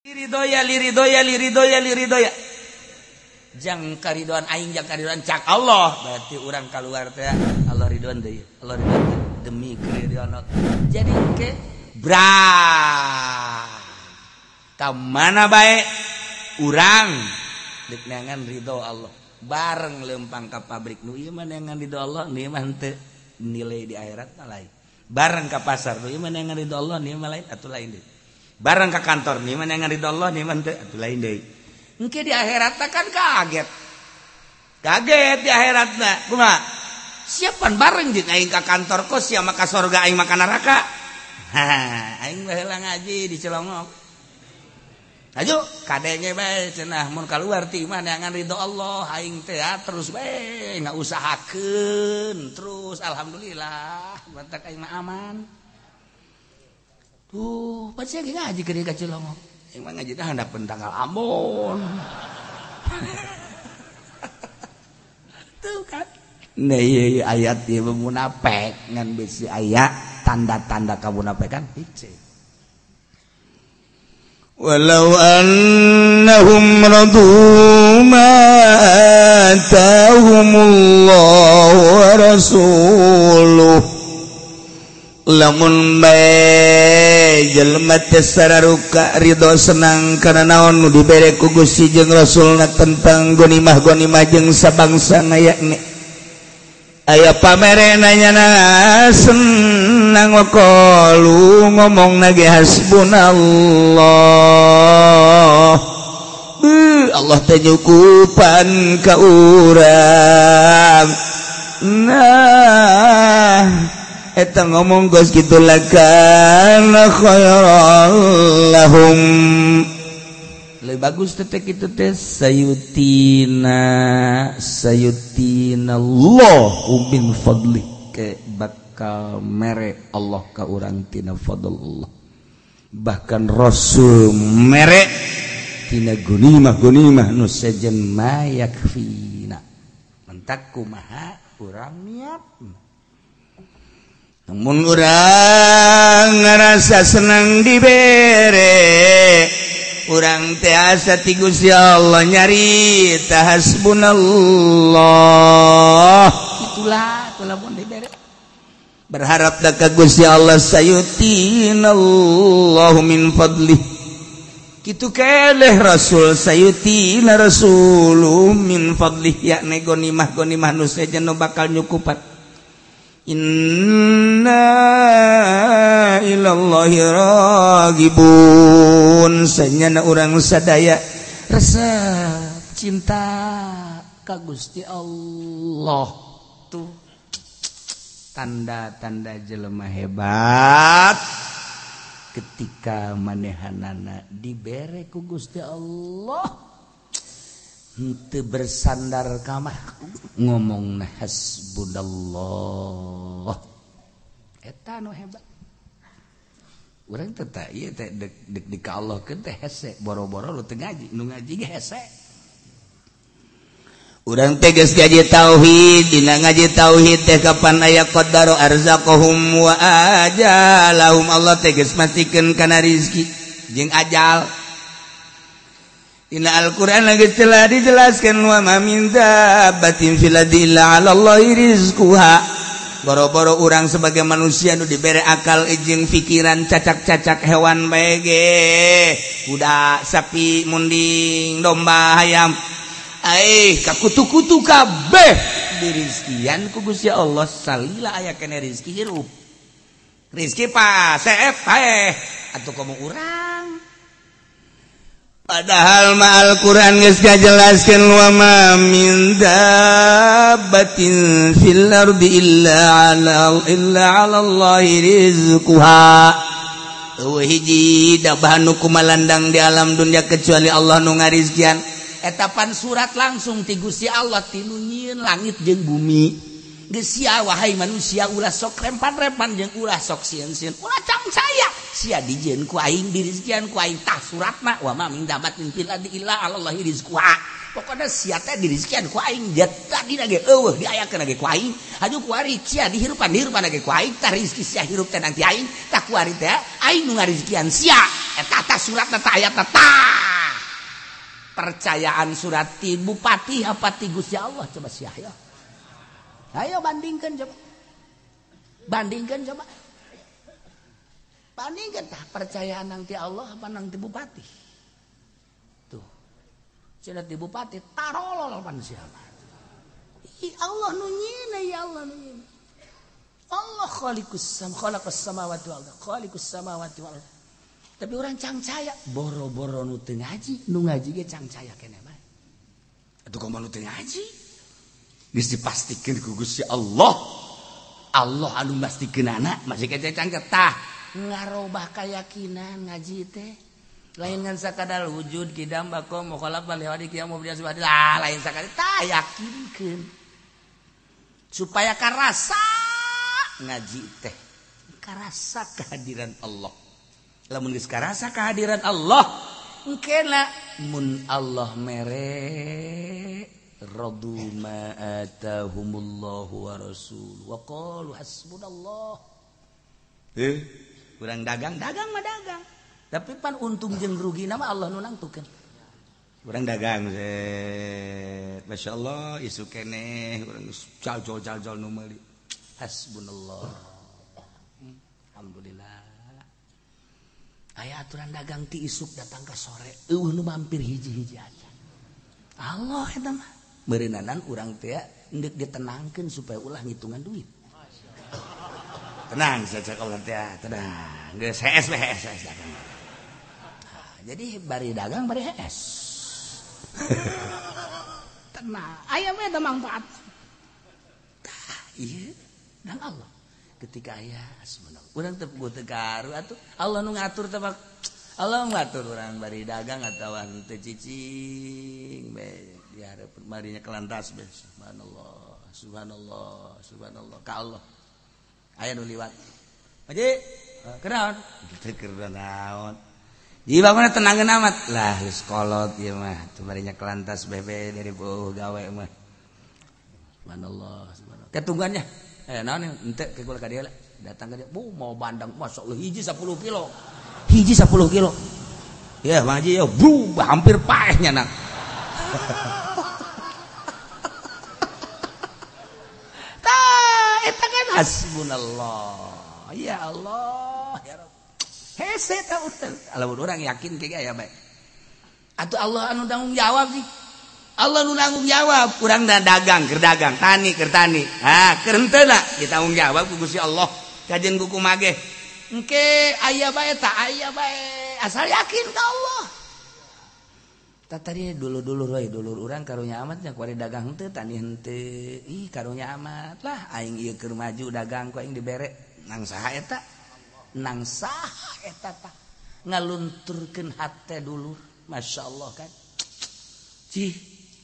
Liridhoya liridhoya liridhoya liridhoya. Jang karidoan aing jang karidoan cak Allah. Berarti urang keluar teh Allah ridhoan deui. Allah ridhoan deui demi keridhoan Allah. Jadi ke bra. Ka mana bae urang deuk neangan ridho Allah. Bareng lempang ka pabrik nu ieu mah neangan ridho Allah, nu ieu mah henteu nilai di akhirat mah lain. Bareng ka pasar nu ieu mah neangan ridho Allah, nu ieu mah lain atuh lain deui. Bareng ka kantor nu ieu mah neangan ridho Allah, nu ieu mah henteu atuh lain deui. Engke di akhirat kan kaget. Kaget di akhiratna. Kumaha? Siapan bareng jeung aing ka kantor kos sia mah ka sorga aing mah ka neraka. Ha, aing baheula ngaji di Cilongok. Ayo kadenge bae cenah mun kaluar ti imah neangan ridho Allah aing teh terus bae ngausahakeun terus alhamdulillah batak aing mah aman. Tuh, pasti ge ngaji keur ka Cilongok. Aing mah ngaji teh handapeun tanggal Ambon. Tuh kan. Nah ieu ayat ieu munafik ngan bisi aya tanda-tanda kamunafikan hiji. Walau annahum radu ma atahumullahu wa rasuluh. Lamun bae jelema teh sararuka ridho senang kana naon nu dibere ku Gusti jeung Rasulna tentang gonimah-gonimah jeung sabangsa yakni aya pamerena nyana senang wa qalu ngomong nage hasbunallah. Allah teh nyukupan ka urang. Nah eta ngomong geus kitu lakana khairan lahum. Lebih bagus teh kitu teh sayutina sayutina Allahu min fadli ke bakal mere Allah ka urang tina fadl Allah. Bahkan Rasul mere tina gunimah-gunimah nu sejen ma yakfina. Mentak kumaha urang niat. Namun urang ngarasa senang dibere, urang teh asa ti Gusti Allah nyarita hasbunallah. Itulah atuh lamun dibere. Berharap da ka Gusti Allah sayutinallahu min fadlih. Kitu keleh Rasul sayutina Rasulu min fadlih yakni gonimah-gonimah nu sejen nu bakal nyukupan. Inna ilallahi ragibun. Sanyana urang sadaya resep cinta ka Gusti Allah. Tuh tanda-tanda jelema hebat ketika manehanana dibere ku Gusti Allah henteu bersandar ka makhluk ngomongna hasbunallah. Eta nu hebat. Urang teh tah ieu teh dek di ka Allah keun teh hese boro-boro lu teu ngaji, nu ngaji ge hese. Urang teh geus ngaji tauhid, dina ngaji tauhid teh kapan aya qaddaru arzaqahum wa ajalahum. Allah teh geus mastikeun kana rizki jeung ajal. Dina Al-Qur'an lagi telah dijelaskan wa ma min dabbatin fil ardi illa 'ala Allahi rizquha. Boro-boro urang sebagai manusia nu dibere akal jeung pikiran cacak-cacak hewan bae ge, kuda, sapi, munding, domba, hayam. Aih, ka kutu-kutu kabeh dirizkian ku Gusti Allah salila aya kene rizki hirup. Rizki pasep paeh atuh komo urang. Padahal ma Al-Qur'an geus ngajelaskeun wa ma min dabbatin fil ardi illa 'ala Allahi rizquha. Eueuh hiji dabah nu kumalandang di alam dunia kecuali Allah nu ngarizkian. Eta pan surat langsung ti Gusti Allah ti nu nyieun langit jeung bumi. Geus sia wahai manusia ulah sok rempan-rempan jeung ulah sok sieun-sieun. Ulah cangcaya sia dijieun ku aing dirizkian ku aing tah suratna wa ma min dabbatin fil ardi illa 'ala Allahi rizquha. Pokoknya sia teh dirizkian ku aing tadi lagi eueuh diayakeun lagi ku aing haju kuari sia dihirupan dihirupan lagi ku aing tah rizki sia hirup teh nanti aing tah kuari teh aing nu ngarizkian sia eta tah suratna tah ayatna tah percayaan surat ti bupati apa ti Gusti Allah coba sia ayo ayo bandingkeun coba bandingkeun coba bandingkeun tah percayaan nang ti Allah apa nang ti bupati. Cenah di bupati tarolol pan siapa? Allah nu nyieuna ya Allah nu nyieuna. Allah khaliqus sam khalaqas samawati wal ardh, khaliqus samawati wal ardh. Tapi urang cangcaya boro-boro nu teu ngaji, nu ngaji ge cangcaya keneh bae. Atuh kumaha nu teu ngaji? Geus dipastikeun ku Gusti Allah. Allah anu mastikeunana masih kece cangcaya tah ngarobah kayakinan ngaji teh. Lain ngan sakadar wujud kidam bakom mukhalafan lewadi qiyam mubdi subhanahu lah lain sakadar tah yakinkeun supaya karasa ngaji teh karasa kehadiran Allah lamun geus karasa kehadiran Allah engkena mun Allah mere radu ma atahumullahu wa rasul wa qalu hasbunallah kurang dagang dagang mah dagang tapi pan untung jeung rugi nama Allah nu nangtukeun. Urang dagang set. Masyaallah isu keneh urang geus jal-jal nu meuli. Hasbunallah. Alhamdulillah. Aya aturan dagang ti isuk datang ka sore eueuh nu mampir hiji-hiji aja. Allah eta mah. Meureunana urang teh endek ditenangkeun supaya ulah ngitungan duit. Tenang saja Allah teh, tenang. Geus hees we hees dagang. Jadi bari dagang bari hees. Tenang, aya we teh manfaat. Tah ieu dan Allah. Ketika aya hasbunallah. Urang teu teu garu atuh. Allah nu ngatur teh Allah ngatur urang bari dagang atawa henteu cicing be di hareupeun barinya kelantas be. Subhanallah, subhanallah, subhanallah ka Allah. Aya nu liwat. Haji, kunaon? Teu keur naon. Di bangunna tenangeun amat lah geus kolot ieu mah teu barinya kelantas bebe dari beuh gawe mah. Subhanallah, subhanallah. Ketungguannya naon henteu ke kula ka dieu datang ka dieu bu mau bandang masyaallah hiji 10 kilo. Hiji 10 kilo. Ya Bang Haji ya bu hampir paehnya nak. Tah eta kan hasbunallah. Ya Allah ya Rabb. Hese ta urang. Lamun urang yakin ke aya bae. Atuh Allah anu tanggung jawab sih. Allah nu tanggung jawab. Urang da dagang, keur dagang, tani keur tani. Ha, keur henteu na ditanggung jawab ku Gusti Allah. Kajeun ku kumage. Engke aya bae ta aya bae. Asal yakin ka Allah. Tah tadi dulur-dulur we, dulur urang karunya amat nya kuari dagang henteu, tani henteu. Ih, karunya amat lah aing ieu keur maju dagang ku aing dibere. Nang saha eta? Nang saha eta tah ngalunturkeun hate dulur masyaallah kan cih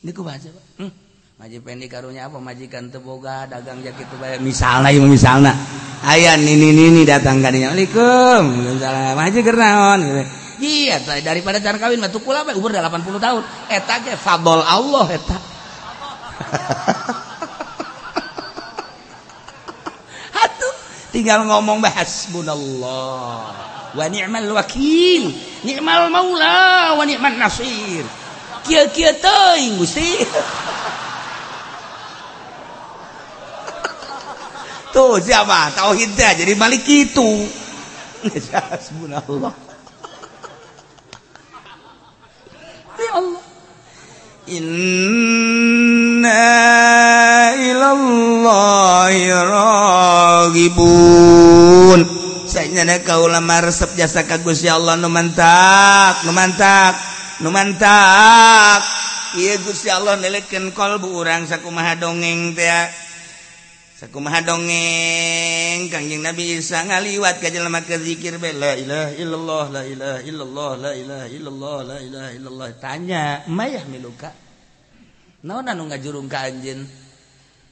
niku baca Pak maji pendi karunya apa majikan teu boga dagang ja kitu bae misalna ieu misalna aya nini-nini datang ka dinya Assalamualaikum waalaikumsalam haji keur naon iya daripada cara kawin mah tukul bae umur 80 tahun eta ge fadl Allah eta tinggal ngomong hasbunallah wa ni'mal wakil ni'mal maula wa ni'man nasir kieu-kieu teuing Gusti. Tuh siapa tauhid teh jadi balik kitu. Hasbunallah. Ya Allah. Inna ilallahi raghibun. Saenyana kaula resep jasa ka Gusti Allah nu mantak, nu mantak, nu mantak. Ieu Gusti Allah nelekeun kalbu urang sakumaha dongeng teh. Sakumaha dongeng Kangjeng Nabi Isa ngaliwat ka jelema keur zikir bae la ilaha illallah la ilaha illallah la ilaha illallah la ilaha illallah. Tanya, mayah miluka? Naon anu ngajurung ka anjeun?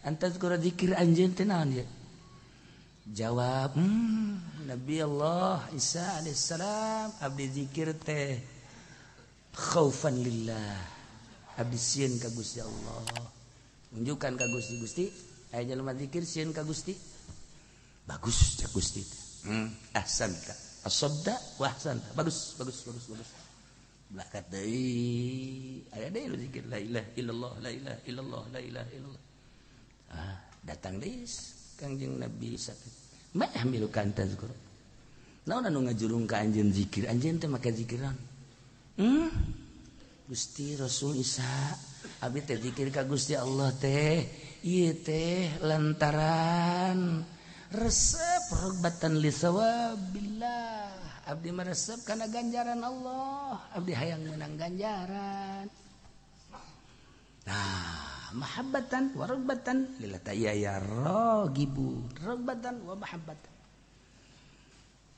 Antaz kura zikir anjeun teh naon ieu? Jawab, Nabi Allah Isa alaihissalam abdi zikir teh khaufan lillah. Abdi sieun ka Gusti Allah. Unjukkan ka Gusti, Gusti aya jelema zikir sieun ka Gusti. Bagus cek Gusti. Ahsanta. Asabda wa ahsanta. Bagus, bagus, bagus, bagus. Belakat deui. Aya deui nu zikir la ilaha illallah, la ilaha illallah, la ilaha illallah. Ah, datang deui Kangjeng Nabi Isa. Ma yahmiluka an tazkur. Naon anu ngajurung ka anjeun zikir? Anjeun teh make zikiran. Gusti Rasul Isa, abdi teh zikir ka Gusti Allah teh, ieu teh lantaran resep rogbatan li sawabillah. Abdi meresep kana ganjaran Allah, abdi hayang menang ganjaran. Nah, mahabbatan wa rogbatan lillah ya ya ragibun, rogbatan wa mahabbatan.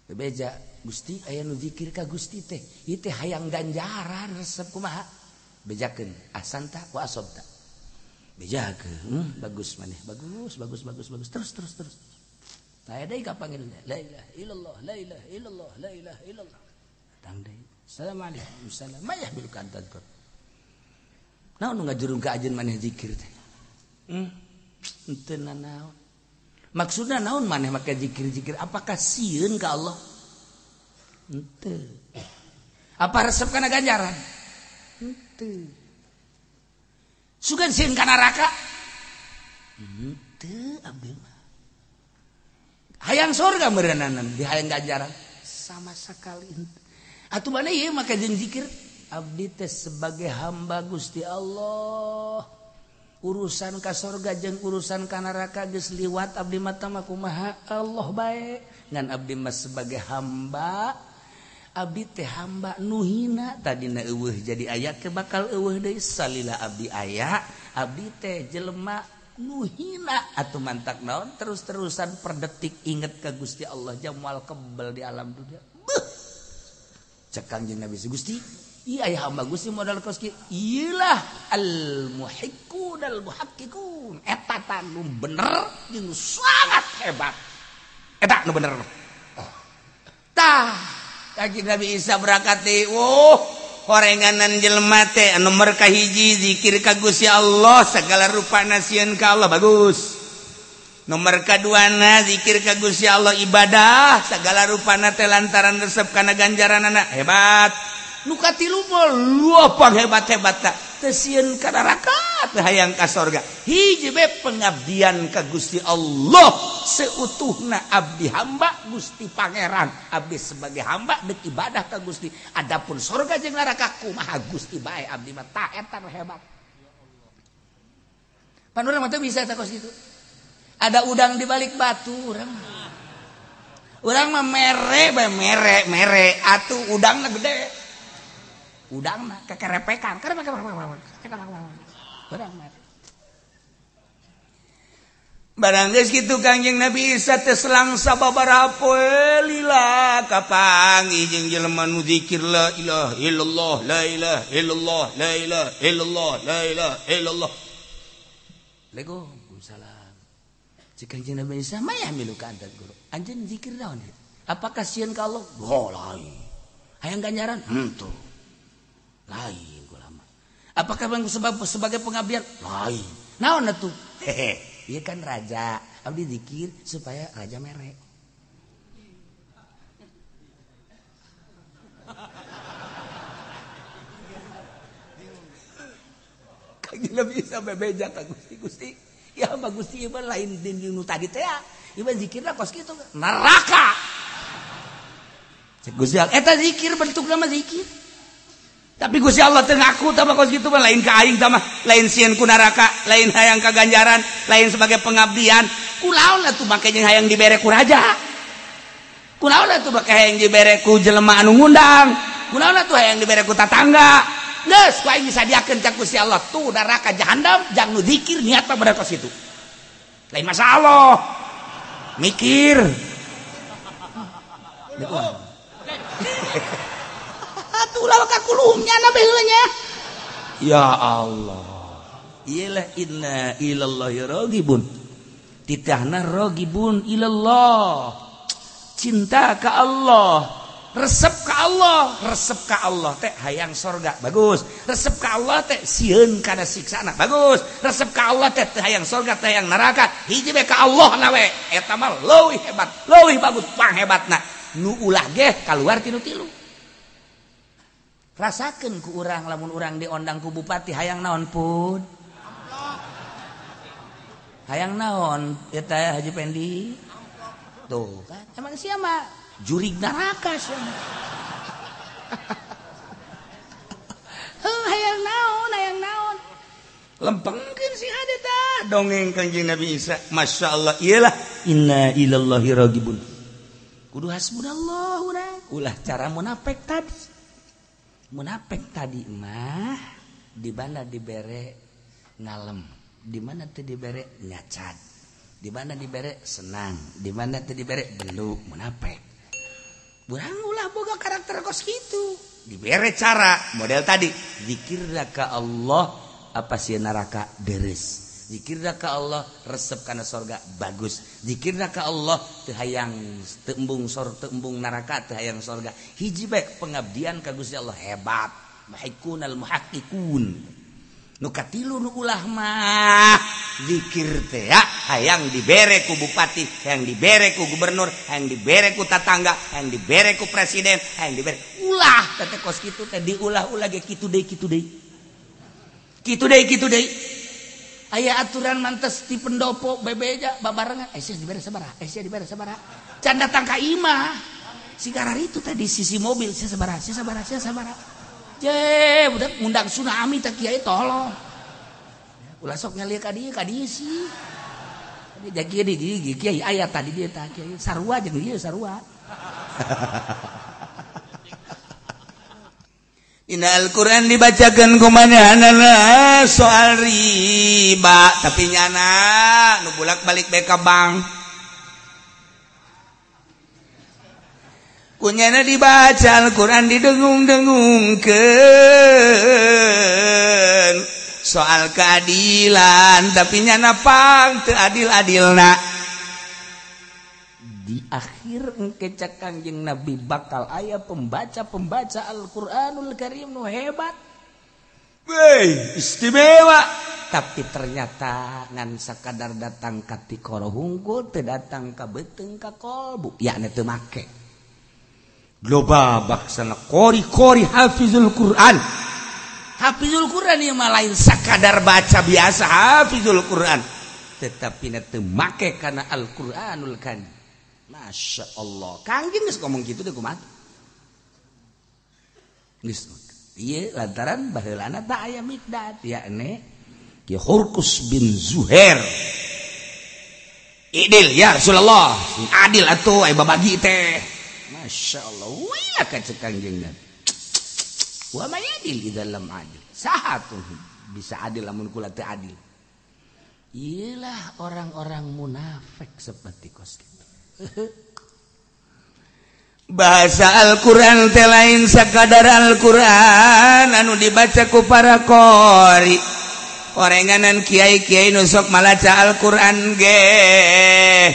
Bebeja Gusti aya nu zikir ka Gusti teh, ieu teh hayang ganjaran resep kumaha? Bejakeun ahsanta wa asabta. Bejakeun, bagus maneh, bagus bagus bagus bagus terus terus terus. Aya deui ka panggil la ilaha illallah la ilaha illallah la ilaha illallah. Datang deui. Assalamualaikum salam. Ma yahmiluka an tadhkur. Naon nu ngajurung ka ajeun maneh zikir teh? Henteu nanaon. Maksudna naon maneh make zikir-zikir? Apakah sieun ka Allah? Henteu. Apa resep kana ganjaran? Henteu. Sugan sieun ka neraka? Henteu abdi mah. Hayang surga meureunana di hayang ganjaran sama sekali. Atuh mana ieu make jeung zikir? Abdi teh sebagai hamba Gusti Allah. Urusan ka sorga jeung urusan ka neraka geus liwat abdi mah tah kumaha Allah bae. Ngan abdi mah sebagai hamba, abdi teh hamba nu hina tadina eueuh jadi aya ke bakal eueuh deui salila abdi aya, abdi teh jelema nu hina atuh mantak naon terus-terusan per detik inget ka Gusti Allah jamal kebel di alam dunia. Beuh. Cek Kangjeng Nabi Gusti, iya aya hamba Gusti modal kos kieu. Iyalah al muhiqqun al muhaqqiqun. Eta tah nu bener jeung sangat hebat. Eta nu bener. Tah, Kangjeng Nabi Isa berangkat deui. Oh, horenganan jelema teh anu nomor kahiji zikir ka Gusti Allah segala rupana sieun ka Allah bagus. Nomor kaduana zikir ka Gusti Allah ibadah segala rupana teh lantaran resep kana ganjaranana hebat. Nu katilu mah luapang hebat-hebat ta teu sieun ka neraka teu hayang ka sorga. Hiji be pengabdian ka Gusti Allah seutuhna abdi hamba Gusti Pangeran. Abdi sebagai hamba deuk ibadah ka Gusti. Adapun sorga jeung neraka kumaha Gusti bae abdi mah ta eta nu hebat. Pan urang mah teu bisa ta kos kitu. Ada udang di balik batu urang mah. Urang mah mere bae mere mere atuh udangna gede. Udangna kekerepekan barang geus kitu Kangjeng Nabi Isa teh selang sababaraha poe lila kapanggih jeung jelema nu zikir la ilaha illallah la ilaha illallah la ilaha illallah la ilaha illallah. Waalaikumsalam. Cek Kangjeng Nabi Isa mah yahmiluka an tadhkur. Anjeun zikir naon? Apakah sieun ka Allah? Oh lain. Hayang ganjaran? Henteu. Lain ulama. Apakah bang sebagai pengabdian? Lain. Naon atuh? Hehe. Ieu kan raja. Abdi zikir supaya raja mere. Kangjeng Nabi Isa bebeja ka Gusti Gusti. Ya hamba Gusti ieu mah lain din nu tadi teh. Ieu mah zikirna kos kitu. Neraka. Cek Gusti Allah, eta zikir bentukna mah zikir. Tapi Gusti Allah teu ngaku tah kos kitu mah lain ka aing tah mah, lain sieun ku neraka, lain hayang ka ganjaran, lain sebagai pengabdian. Kulaon atuh make jeung hayang dibere ku raja. Kulaon atuh make hayang dibere ku jelema anu ngundang. Kulaon atuh hayang dibere ku tatangga. Geus ku aing disadiakeun ka Gusti Allah tuh neraka jahanam jang nu zikir niat mah bener kos kitu. Lain masalah. Mikir. Atuh lawa ka kulumnya na baheula nya. Ya Allah. Iyalah inna ilallahi raghibun. Titahna raghibun ilallah. Cinta ka Allah. Resep ka Allah, resep ka Allah teh hayang sorga, bagus. Resep ka Allah teh sieun kana siksana, bagus. Resep ka Allah teh hayang sorga, teh hayang neraka. Hiji we ka Allah na we. Eta mah leuwih hebat, leuwih bagus, panghebatna. Nu ulah ge kaluar tinu tilu. Rasakeun ku urang lamun urang diondang ku bupati hayang naon pun. Hayang naon eta Haji Pendi? Tuh kan emang siapa? Jurig neraka siapa? Hayang naon, hayang naon. Lempengkeun si hade tah dongeng Kanjeng Nabi Isa. Masya Allah, iyalah inna ilallahi ragibun. Kudu hasbunallah urang. Ulah cara munafik tadi. Munafik tadi mah di mana dibere ngalem, di mana teu dibere nyacat, di mana dibere senang, di mana teu dibere belu munafik. Urang ulah boga karakter kos kitu. Dibere cara model tadi, zikirna ka Allah apa sih neraka deres. Zikirna ka Allah resep kana sorga bagus. Zikirna ka Allah teu hayang teu embung sor teu embung neraka teu hayang sorga. Hiji bae pengabdian ka Gusti Allah hebat. Muhaqqiqunal muhaqqiqun. Nu katilu nu ulah mah zikir teh ya hayang dibere ku bupati, hayang dibere ku gubernur, hayang dibere ku tatangga, hayang dibere ku presiden, hayang dibere. Ulah teh kos kitu teh diulah-ulah ge kitu deui kitu deui. Kitu deui kitu deui. Aya aturan mantes di pendopo bebeja babarengan, sia dibere sabaraha, sia dibere sabaraha. Can datang ka imah. Si garar itu teh di sisi mobil, sia sabaraha, sia sabaraha, sia sabaraha. Je, budak ngundang tsunami teh kiai tolong. Ulah sok nyalieu ka dieu sih. Jadi di kiai aya tadi dia tah kiai sarua jeung ieu sarua. Dina Al-Qur'an dibacakeun ku manehanana soal riba, tapi nyana nu bolak-balik bae ka bank. Kunyana dibaca Al-Quran didengung-dengungkeun soal keadilan, tapi nyana pang teu adil-adilna. Di akhir engke cek Kangjeng Nabi bakal aya pembaca-pembaca Al-Qur'anul Karim nu hebat. Weh, istimewa. Tapi ternyata ngan sakadar datang ka tikoro hungkul teu datang ka beuteung ka kolbu, yakni teu make. Loba baksana kori-kori hafizul Quran. Hafizul Quran ieu mah lain sakadar baca biasa hafizul Quran, tetapi na teu make kana Al-Qur'anul Karim. Masya Allah, Kangjeng geus ngomong kitu teh kumaha? Geus ieu lantaran baheulana tah aya Mikdad yakni Ki Hurkus bin Zuhair. Idil ya Rasulullah, adil atuh aya babagi teh. Masya Allah, wila ka Kangjeng Nabi. Wa may adil idza lam adil. Saha tuh bisa adil lamun kula teu adil. Iyalah orang-orang munafik seperti kos kitu. Bahasa Al-Qur'an teh lain sakadar Al-Qur'an anu dibaca ku para qori. Orenganan kiai-kiai nu sok malaca Al-Qur'an ge.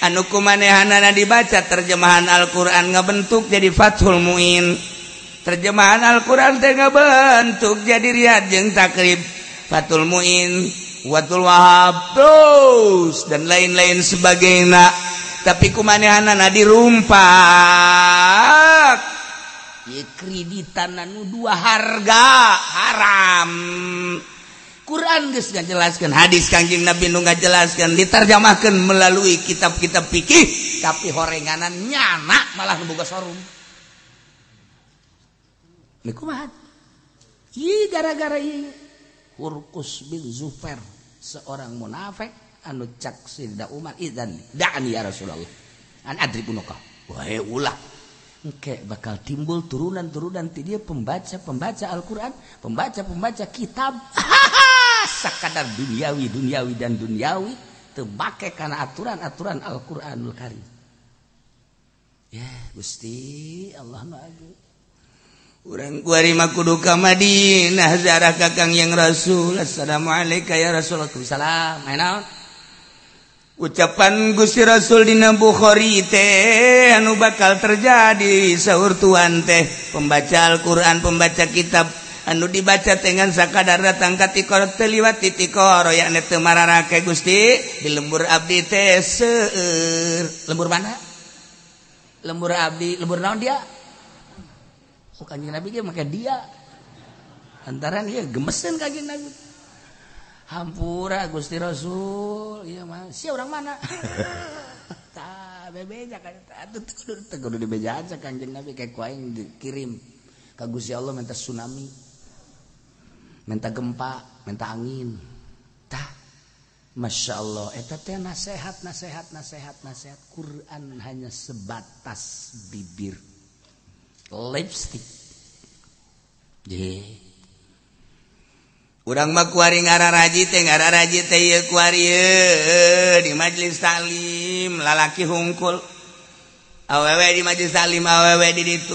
Anu kumanehanana dibaca terjemahan Al-Qur'an ngabentuk jadi Fathul Muin. Terjemahan Al-Qur'an teh ngabentuk jadi Riyad jeung Takrib, Fathul Muin, Watul Wahab, terus dan lain-lain sebagainya. Tapi kumanehanana dirumpak. Ieu kreditan anu dua harga haram. Quran geus ngajelaskeun, hadis Kangjeng Nabi nu ngajelaskeun, diterjemahkeun melalui kitab-kitab fikih, tapi horenganan nyana malah nu boga sorum. Ieu kumaha? Ieu gara-gara ieu Hurkus bin Zufair, seorang munafik anu cak Sayyidina Umar, idzan da'ani ya Rasulullah an adrib unuka. Wae ulah engke bakal timbul turunan-turunan ti dia pembaca-pembaca Al-Qur'an, pembaca-pembaca kitab. Sakadar duniawi, duniawi dan duniawi teu make kana aturan-aturan Al-Qur'anul Karim. Ya Gusti Allah nu agung. Urang kuari mah kudu ka Madinah ziarah ka Kangjeng Rasul. Assalamualaikum ya Rasulullah. Waalaikumsalam. Aya naon? Ucapan Gusti Rasul dina Bukhari teh anu bakal terjadi saur tuan teh pembaca Al-Qur'an, pembaca kitab anu dibaca dengan sakadar datang ka tikoro teu liwat ti tikoro yakni teu mararake Gusti di lembur abdi teh seueur. Lembur mana? Lembur abdi, lembur naon dia? Oh, Kanjeng Nabi ge make dia. Antaran ieu gemeseun Kanjeng Nabi. Hampura Gusti Rasul, ieu mah sia urang mana? Tah bebeja kan atuh teu kudu dibejaan sa Kanjeng Nabi kayak ku aing dikirim ka Gusti Allah minta tsunami, minta gempa, minta angin. Tah Masya Allah, eta teh nasihat, nasihat, nasihat, nasihat. Quran hanya sebatas bibir, lipstick. Ye. Urang mah kuari ngararaji teh ieu kuari di majelis taklim lalaki hungkul. Awewe di majelis taklim awewe di ditu.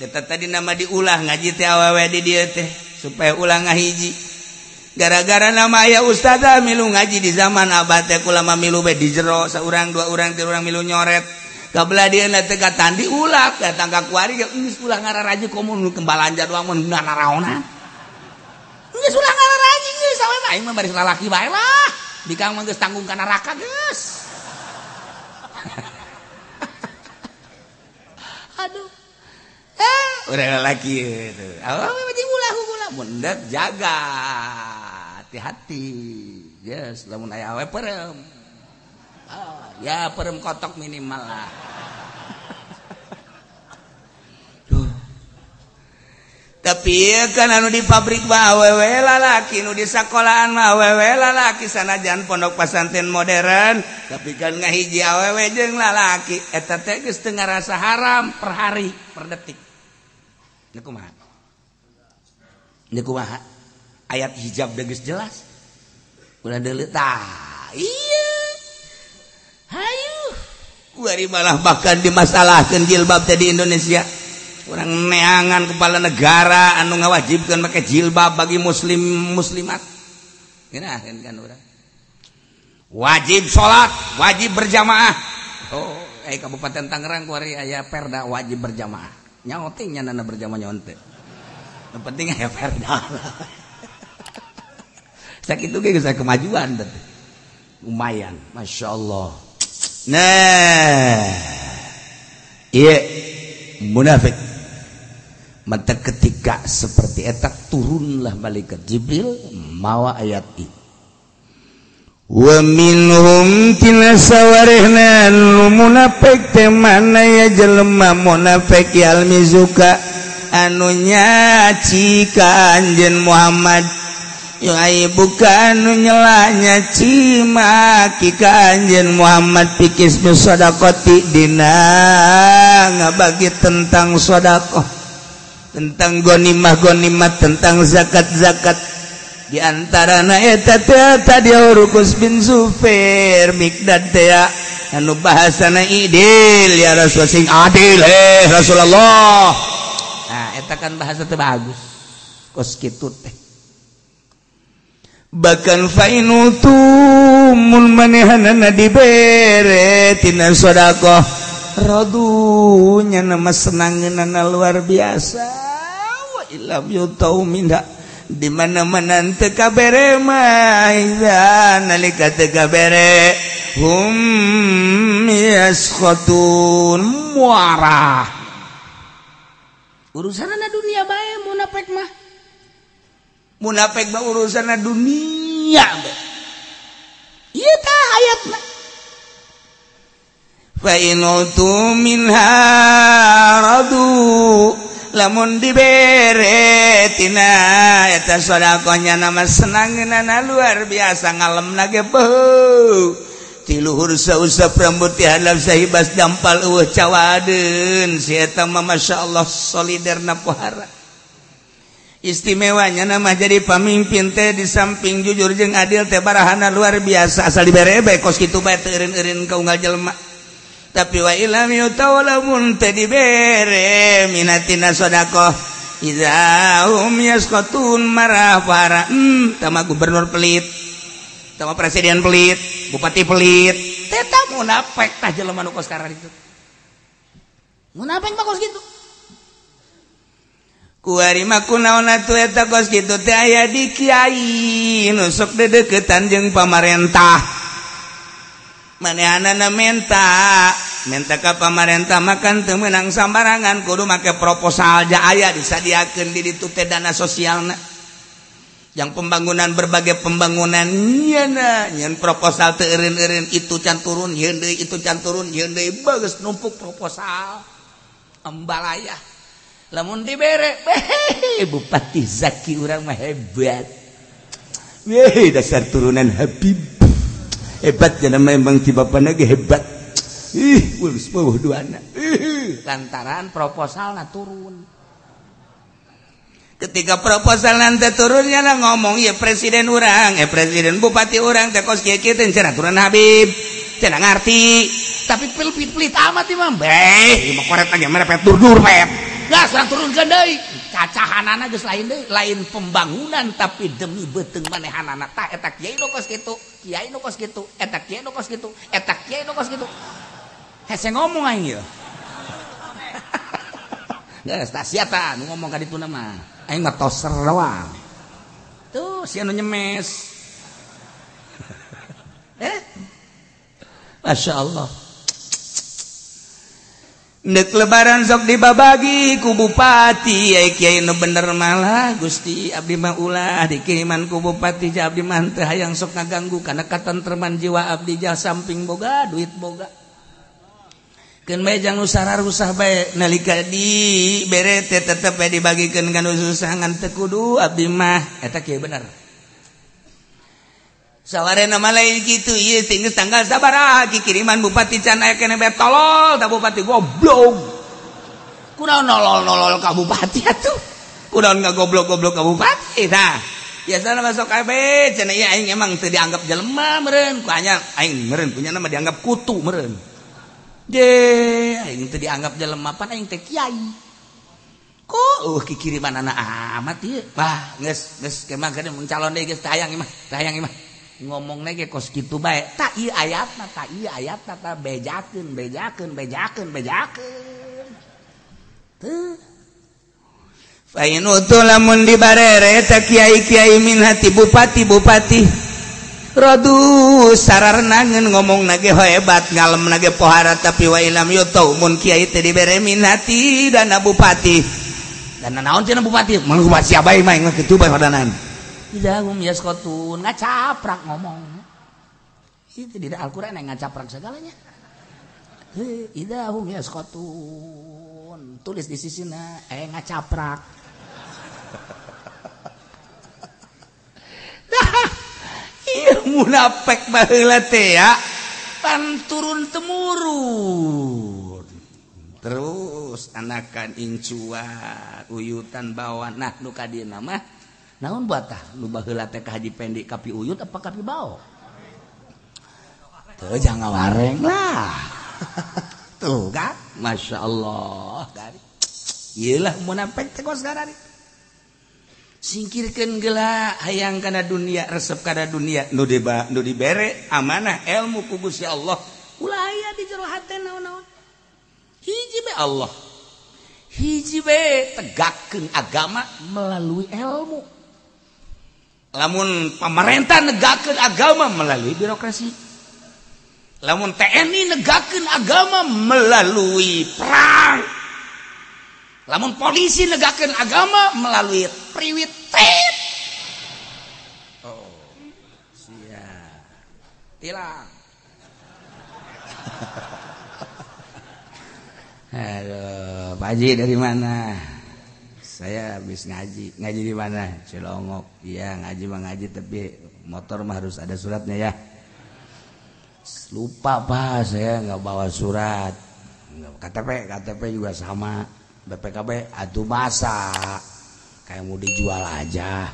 Eta tadi nama diulah ngaji teh awewe di dieu teh supaya ulah ngahiji. Gara-gara nama aya ustazah milu ngaji di zaman abah teh kulama milu be di jero saurang dua urang tilu urang milu nyoret. Kabelah dieuna teh katandi ulah datang ka kuari geus ulah ngararaji komo nu balanja doang mun naraonan. Geus ulah ngararaji geus awe mah aing mah baris lalaki bae lah. Bikang mah geus tanggung ka neraka geus. Aduh. Urang lalaki itu. Awe mah ulah ulah mun jaga hati-hati. Yes, lamun aya awe perem. Oh, ya perem kotok minimal lah. Duh. Tapi kan anu di pabrik mah awewe lalaki, nu di sekolahan mah awewe lalaki, sanajan pondok pesantren modern, tapi kan ngahiji awewe jeung lalaki, eta teh geus teu ngarasa haram per hari, per detik. Nya kumaha? Nya kumaha? Ayat hijab geus jelas. Ulah deuleu tah. Iya. Hayu. Kuari malah bahkan dimasalahkeun jilbab teh di Indonesia. Urang neangan kepala negara anu ngawajibkeun make jilbab bagi muslim muslimat. Ngeunaheun kan urang. Wajib salat, wajib berjamaah. Oh, Kabupaten Tangerang kuari aya perda wajib berjamaah. Nyaoting nyanana berjamaah nyaon teh. Nu penting aya perda. Sakitu ge geus kemajuan teh. Lumayan, Masya Allah. Nah, iya munafik. Maka ketika seperti eta turunlah malaikat Jibril mawa ayat ini. Wa minhum tina sawarihna nu munafik teh mana ya jelema munafik yalmizuka anu nyaci ka anjeun Muhammad. Yuai bukan nu nyelanya cimaki ka anjeun Muhammad pikis sedaqati dina ngabagi tentang sedekah, tentang gonimah-gonimah, tentang zakat-zakat. Di antarana eta teh tadi Urukus bin Zubair Mikdad teh anu bahasana idil ya Rasul sing adil Rasulullah. Nah eta kan bahasa teh bagus kos kitu teh. Bahkan fainutu mun manehanana dibere tina sedekah radunya nama senangeunana luar biasa wa illam yutau minha di mana-mana teu kabere mah iza nalika teu kabere hum yaskhatun muarah urusanana dunia bae munafik mah. Munafik mah urusanna dunia bae. Ieu tah ayatna. Fa in utu minha radu lamun dibere tina eta sedekahnya nama senangeunana luar biasa ngalemna ge beuh. Ti luhur sausap rambut ti handap sahibas dampal eueuh cawadeun si eta mah masyaallah soliderna pohara. Istimewanya nama jadi pamimpin teh di samping jujur jeung adil teh barahana luar biasa asal dibere bae kos kitu bae teu eureun-eureun ka unggal jelema. Tapi wa ilam yutawalamun teh dibere minatina sedekah idza hum yasqatun marah para tama gubernur pelit, tama presiden pelit, bupati pelit, teh tah munafik tah jelema nu kos kararitu. Munafik mah kos kitu. Kuari mah kunaon atuh eta kos kitu teh aya di kiai nu sok dedeukeutan jeung pamarentah. Manehanana menta ka pamarentah makan teu meunang sambarangan kudu make proposal ja aya disadiakeun di ditu teh dana sosialna. Yang pembangunan berbagai pembangunan nyana nyeun proposal teu eureun-eureun itu can turun yeun deui itu can turun yeun deui bagus numpuk proposal ambalaya. Lamun dibere Bupati Zaki urang mah hebat. Weh dasar turunan Habib. Hebat jana memang ti bapana ge hebat. Ih, geus beuh duana. Lantaran proposalna turun. Ketika proposal nanti turunnya lah ngomong ya presiden urang, ya presiden bupati urang teh kos kieu kieu teh cenah turunan Habib. Cenah ngarti, tapi pelit-pelit amat ieu mah. Beh, ieu mah koret lagi merepet dur-dur pet. Gas urang turunkeun deui. Cacahanana geus lain deui, lain pembangunan tapi demi beuteung manehanana. Tah eta kiai nu kos kitu, kiai nu kos kitu, eta kiai nu kos kitu, eta kiai nu kos kitu. Hese ngomong aing ieu. Geus tah sia tah nu ngomong ka dituna mah. Aing mah toser doang. Tuh sia nu nyemes. Masya Allah. Ndek lebaran sok dibabagi ku bupati ai kiai nu bener malah Gusti abdi mah ulah dikiriman ku bupati ja abdi mah teu hayang sok ngaganggu kana katentreman jiwa abdi ja samping boga duit boga. Keun bae jang nu sararusah bae nalika di bere teh tetep bae dibagikeun ka nu susah ngan teu kudu abdi mah eta kiai bener. Sawarena mah lain kitu ieu teh geus tanggal sabaraha kiriman bupati can aya keneh bae tolol ta bupati goblok. Kunaon nolol-nolol ka bupati atuh? Kunaon ngagoblok-goblok ka bupati tah? Biasana masuk kabeh cenah ieu aing emang teu dianggap jelema meureun ku anya aing meureun punya nama dianggap kutu meureun. Je aing teu dianggap jelema pan aing teh kiai. Ku kikiriman anak amat ieu. Wah geus geus kemah geuning mun calon deui geus teu hayang ieu mah, teu hayang ieu mah. Ngomongna ge kos kitu bae. Tak ieu ayatna, tak ieu ayatna, ta bejakeun, bejakeun, bejakeun, bejakeun. Teu. Fa in utu lamun dibarere ta kiai-kiai min hati bupati-bupati. Radu sararnangeun ngomongna ge hebat, ngalemna ge pohara tapi wa ilam yutau mun kiai teh dibere min hati dana bupati. Dana naon cenah bupati? Mun bupati sia bae mah kitu bae hodanan. Idahum yaskotun ngacaprak ngomong. Itu di Al-Qur'an yang ngacaprak segalanya. Idahum yaskotun tulis di sisina ngacaprak. Dah ieu munafik baheula teh ya. Pan turun temurun. Terus anakan incuan, uyutan bawa nah nu ka dieu mah naon buat tah nu baheula teh ka Haji Pendi kapi uyut apa kapi bao? Tuh jangan wareng lah. Tuh kan, Masya Allah. Iyalah munafik teh kos garari. Singkirkeun geula hayang kana dunia, resep kana dunia nu dibere amanah ilmu ku Gusti Allah. Ulah aya di jero hate naon-naon. Hiji be Allah. Hiji be tegakkeun agama melalui ilmu. Lamun pemerintah negakeun agama melalui birokrasi. Lamun TNI negakeun agama melalui perang. Lamun polisi negakeun agama melalui priwit tit. Oh, siap. Tilang. Aduh, Pak Haji dari mana? Saya habis ngaji. Ngaji di mana? Cilongok. Iya, ngaji mah ngaji tapi motor mah harus ada suratnya ya. Lupa Pak, saya nggak bawa surat. KTP, KTP juga sama. BPKB, aduh masa kayak mau dijual aja.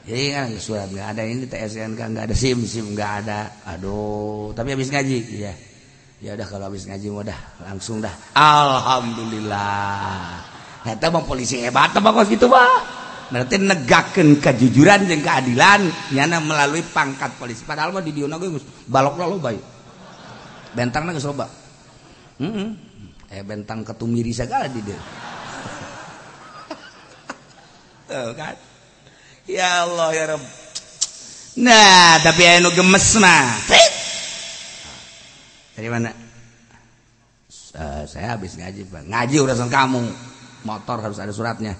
Jadi kan surat nggak ada, ini TSNK nggak ada, SIM, SIM nggak ada. Aduh, tapi habis ngaji, iya. Ya udah kalau habis ngaji mau dah, langsung dah. Alhamdulillah. Eta mah polisi hebat mah kos kitu mah. Berarti negakeun kejujuran jeung keadilan nyana melalui pangkat polisi. Padahal mah di dieu ge geus balokna loba. Bentangna geus loba. Heeh. Bentang ketumiri segala di dieu. Tuh kan. Ya Allah ya Rabb. Nah, tapi aya nu gemes mah. Dari mana? Saya habis ngaji, Pak. Ngaji urusan kamu. Motor harus ada suratnya.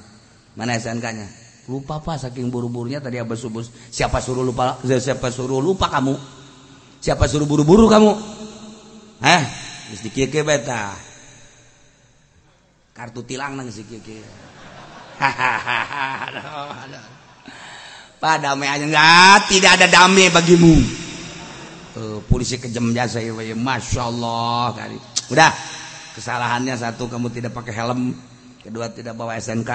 Mana SNK-nya? Lupa, Pak, saking buru-burunya tadi habis subuh. Siapa suruh lupa? Siapa suruh lupa kamu? Siapa suruh buru-buru kamu? Hah? Geus dikieu-kieu bae tah. Kartu tilang nang si kieu-kieu. Hahaha. Pak, damai aja enggak, tidak ada damai bagimu. Polisi kejam jasa ya, Masya Allah kali. Udah, kesalahannya satu, kamu tidak pakai helm, kedua tidak bawa SNK,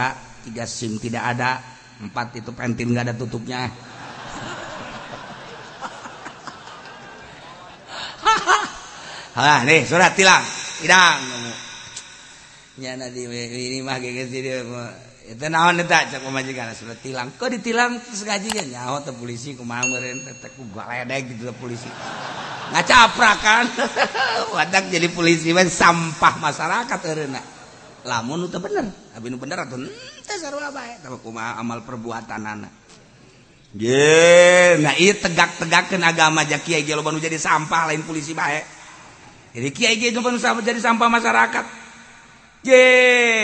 tiga SIM tidak ada, empat itu pentil nggak ada tutupnya. Halah, nih surat tilang, tidang. Nyana di ini mah geus di itu naon eta cak pamajikan surat tilang. Kok ditilang terus ngaji ge nyaho teh polisi kumaha meureun teh ku galedeg gitu polisi. Ngacaprakan. Wadak jadi polisi mah sampah masyarakat eureunna. Lamun teu bener, abi nu bener atuh teh sarua bae tah kumaha amal perbuatanana. Ye, nah ieu tegak-tegakeun agama ja kiai ge loba nu jadi sampah lain polisi bae. Jadi kiai ge loba nu jadi sampah masyarakat. Ye,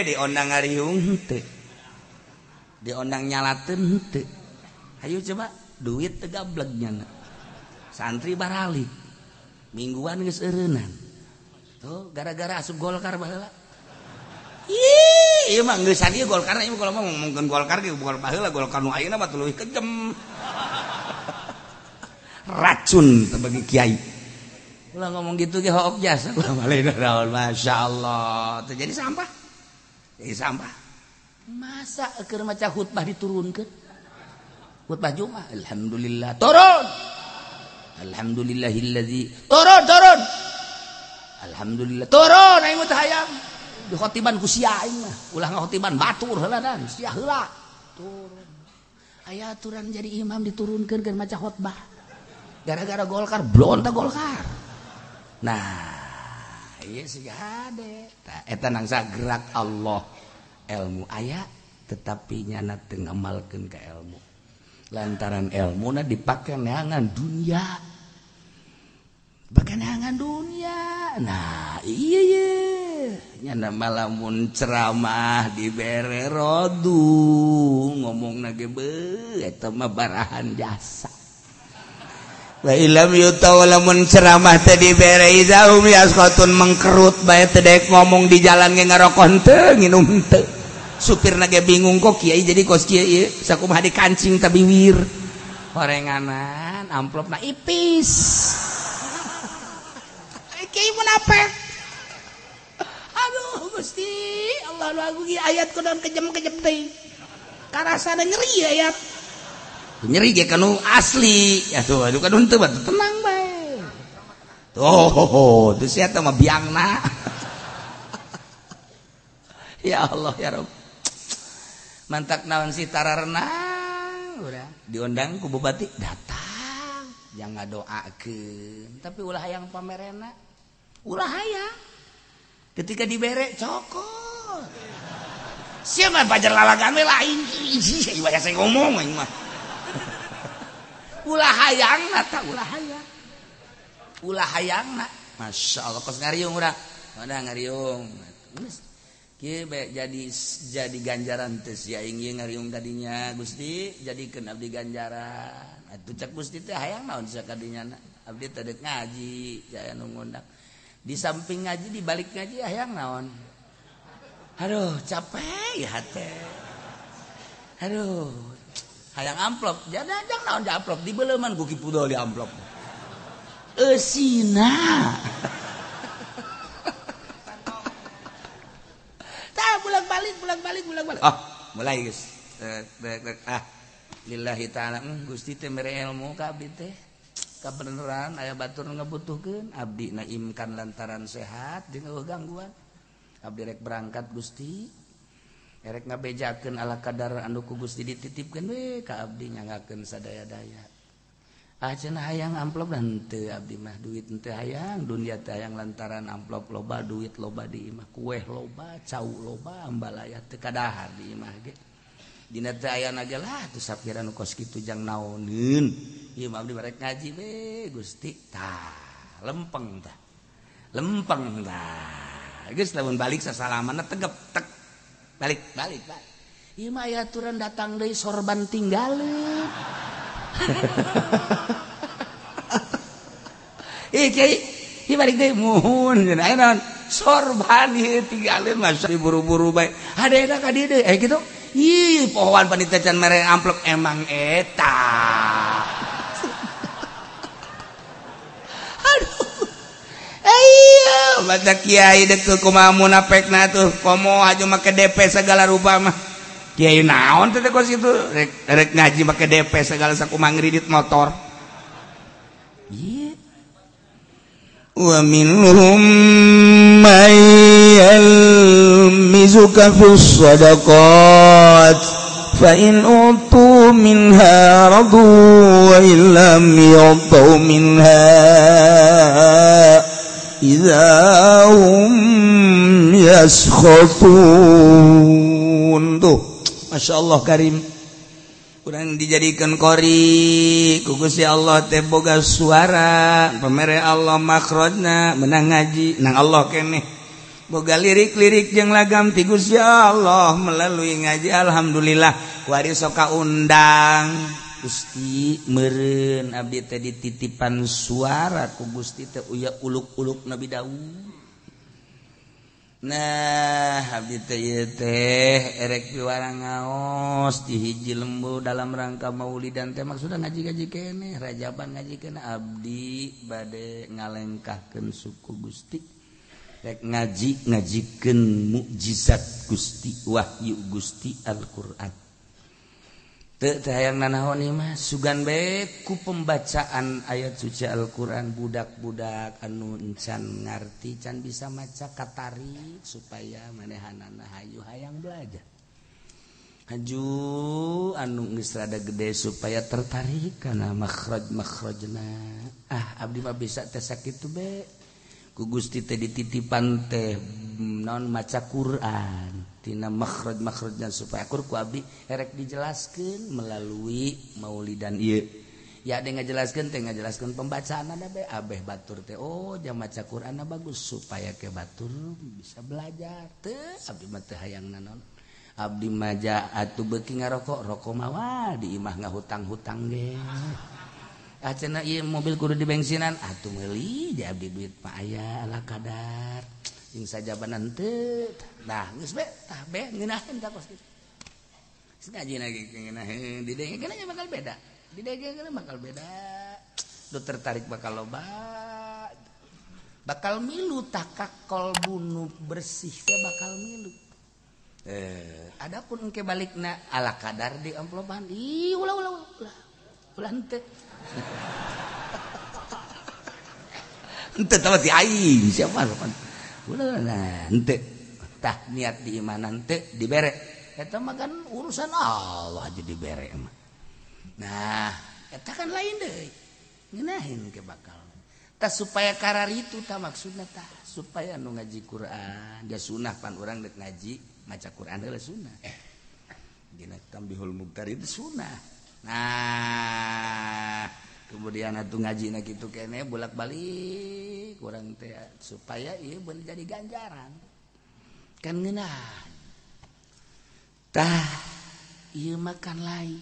diondang ngariung teu. Diondang nyalateun teu. Ayo coba duit teu gablek nyana. Santri baralik. Mingguan geus eureunnan. Tuh gara-gara asup Golkar baheula. Ih, ieu mah geusan ieu Golkar ieu kalau mah ngomongkeun Golkar ge bukan baheula Golkar nu ayeuna mah leuwih kejem. Racun teh bagi kiai. Ulah ngomong gitu ge hook jasa ulah balik naon masyaallah. Teh jadi sampah. Jadi sampah. Masa keur maca khutbah diturunkeun? Khutbah Jumat, alhamdulillah. Turun. Alhamdulillahillazi. Turun, turun. Alhamdulillah. Turun aing mah teh hayang. Dikhotiban ku sia aing mah. Ulah ngakhotiban batur heula dan sia heula. Turun. Aya aturan jadi imam diturunkeun keur maca khutbah. Gara-gara Golkar blonta Golkar. Nah, ieu sih hade. Tah eta nangsa gerak Allah. Ilmu aya tetapi nyana teu ngamalkeun ka ilmu. Lantaran ilmuna dipake neangan dunia. Dipake neangan dunia. Nah, iya ye. Nyana malamun ceramah dibere rodu ngomongna ge beuh eta mah barahan jasa. Wa ilam yutaw lamun ceramah teh dibere izahum yasqatun mengkerut bae teh daek ngomong di jalan ge ngarokok henteu nginum henteu. Supirna ge bingung kok kiai jadi kos kieu ieu sakumaha dikancing ta biwir. Horenganan amplopna ipis. Kiai munafik. Aduh Gusti, Allah nu agung ieu ayat kunaon kejem-kejem teh. Karasana nyeri ayat. Nyeri ge kanu asli. Atuh aduh kanu henteu batu tenang bae. Tuh, teu sia teh mah biangna. Ya Allah ya Rabb. Mantak naon sih tararenang udah diundang ku bupati datang jangan ngadoakeun tapi ulah hayang pamerena. Ulah hayang. Ketika dibere cokot. Sia mah pajar lalagan we lain. Ieu saya ngomong aing mah. Ulah hayangna ta ulah hayang. Ulah hayangna. Masya Allah kos ngariung urang. Udah ngariung. Geus kieu bae jadi ganjaran teh sia aing ieu ngariung tadinya Gusti jadikeun abdi ganjaran. Atuh cek Gusti teh hayang naon sia kadinya abdi teh deuk ngaji jaya nu ngundang. Di samping ngaji di balik ngaji hayang naon. Aduh capek ya hate. Aduh hayang amplop, jangan naon di amplop dibeleuman ku Ki Pudol di amplop. Eusina. Tah bolak-balik. Oh, mulai geus. Ah, lillahi ta'ala Gusti teh mere ilmu ka abdi teh. Kabeneran aya batur ngabutuhkeun abdi naimkan lantaran sehat jeung eueuh gangguan. Abdi rek berangkat Gusti. Erek ngabejakeun ala kadar anu ku Gusti dititipkeun we ka abdi nyanggakeun sadaya-daya. Ah cenah hayang amplop dan teu abdi mah duit teu hayang dunia teu hayang lantaran amplop loba duit loba di imah kueh loba cau loba ambalaya teu kadahar di imah ge. Dina teu aya ge lah teu sapira nu kos kitu jang naoneun. Ieu mah abdi barek ngaji we Gusti tah lempeng tah. Lempeng tah. Geus lamun balik sasalamanna tegep tek. Balik balik balik. Ieu mah aya aturan datang deui sorban tinggaleun. Ih kiai, ieu balik deui muhun cenah aya naon? Sorban ieu tinggaleun mah buru-buru bae. Hadena ka dieu deui eh kitu. Ih pohoan panitia can mere amplop emang eta. Aduh. Ayo mata kiai dek kumaha munafekna tuh komo aju make DP segala rupa mah. Kiai naon teh kos kitu rek ngaji make DP segala sakumaha ngridit motor. Ieu wa minhum may yalmizuka fis shadaqat fa in utu minha radu wa illam yu'tu minha idza hum yaskhatun. Tuh Masya Allah Karim kurang dijadikan qori ku Gusti Allah teh boga suara pamere Allah makhrajna menang ngaji nang Allah keneh boga lirik-lirik jeung lagam ti Gusti Allah melalui ngaji alhamdulillah kuari sok kaundang Gusti meureun abdi teh dititipan suara ku Gusti teh uya uluk-uluk Nabi Daud. Nah abdi teh ieu teh erek piwarang ngaos di hiji lembur dalam rangka maulidan teh maksudna ngaji-ngaji keneh rajaban ngaji keneh abdi bade ngalengkahkeun suku Gusti rek ngaji ngajikeun mukjizat Gusti wahyu Gusti Al-Qur'an. Teu teh hayang nanaon ieu mah sugan bae ku pembacaan ayat suci Al-Qur'an budak-budak anu encan ngarti can bisa maca katarik supaya manehanana hayu hayang belajar. Haju anu geus rada gede supaya tertarik kana makhraj-makhrajna. Ah abdi mah bisa teh sakitu be. Ku Gusti teh dititipan teh naon maca Qur'an. Tina makhraj-makhrajna supaya akur ku abdi erek dijelaskeun melalui maulidan ieu. Ya de ngajelaskeun teh ngajelaskeun pembacaanna be abeh batur teh oh jam maca Qur'anna bagus supaya ke batur bisa belajar. Teu abdi mah teu hayang naon. Abdi mah ja atuh beuki ngarokok rokok mawa di imah ngahutang-hutang ge. Ah cenah ieu mobil kudu dibensinan atuh meuli ja abdi duit mah aya ala kadar. Jeung sajabanan teu nah geus be tah be ngeunaheun ka kos kitu. Geus ngaji lagi ngeunaheun didengekeun nya bakal beda. Didengekeun bakal beda. Nu tertarik bakal loba. Bakal milu takak kolbu nu bersih teh bakal milu. Adapun engke balikna ala kadar di amplopan. Ih ulah ulah ulah. Ulah henteu. Henteu tah ti aing siapa sopan. Ulah nah henteu tah niat di imanan teu dibere eta mah kan urusan Allah aja dibere mah. Nah eta kan lain deui ngeunaheun ke bakal tah supaya karar itu tah maksudna tah supaya nu ngaji Quran da sunah pan urang deuk ngaji maca Quran heula sunah dina tambihul muktar itu sunah. Nah kemudian atuh ngajina kitu keneh bolak-balik urang teh supaya ieu beun jadi ganjaran kan ngeunah tah ieu mah kan lain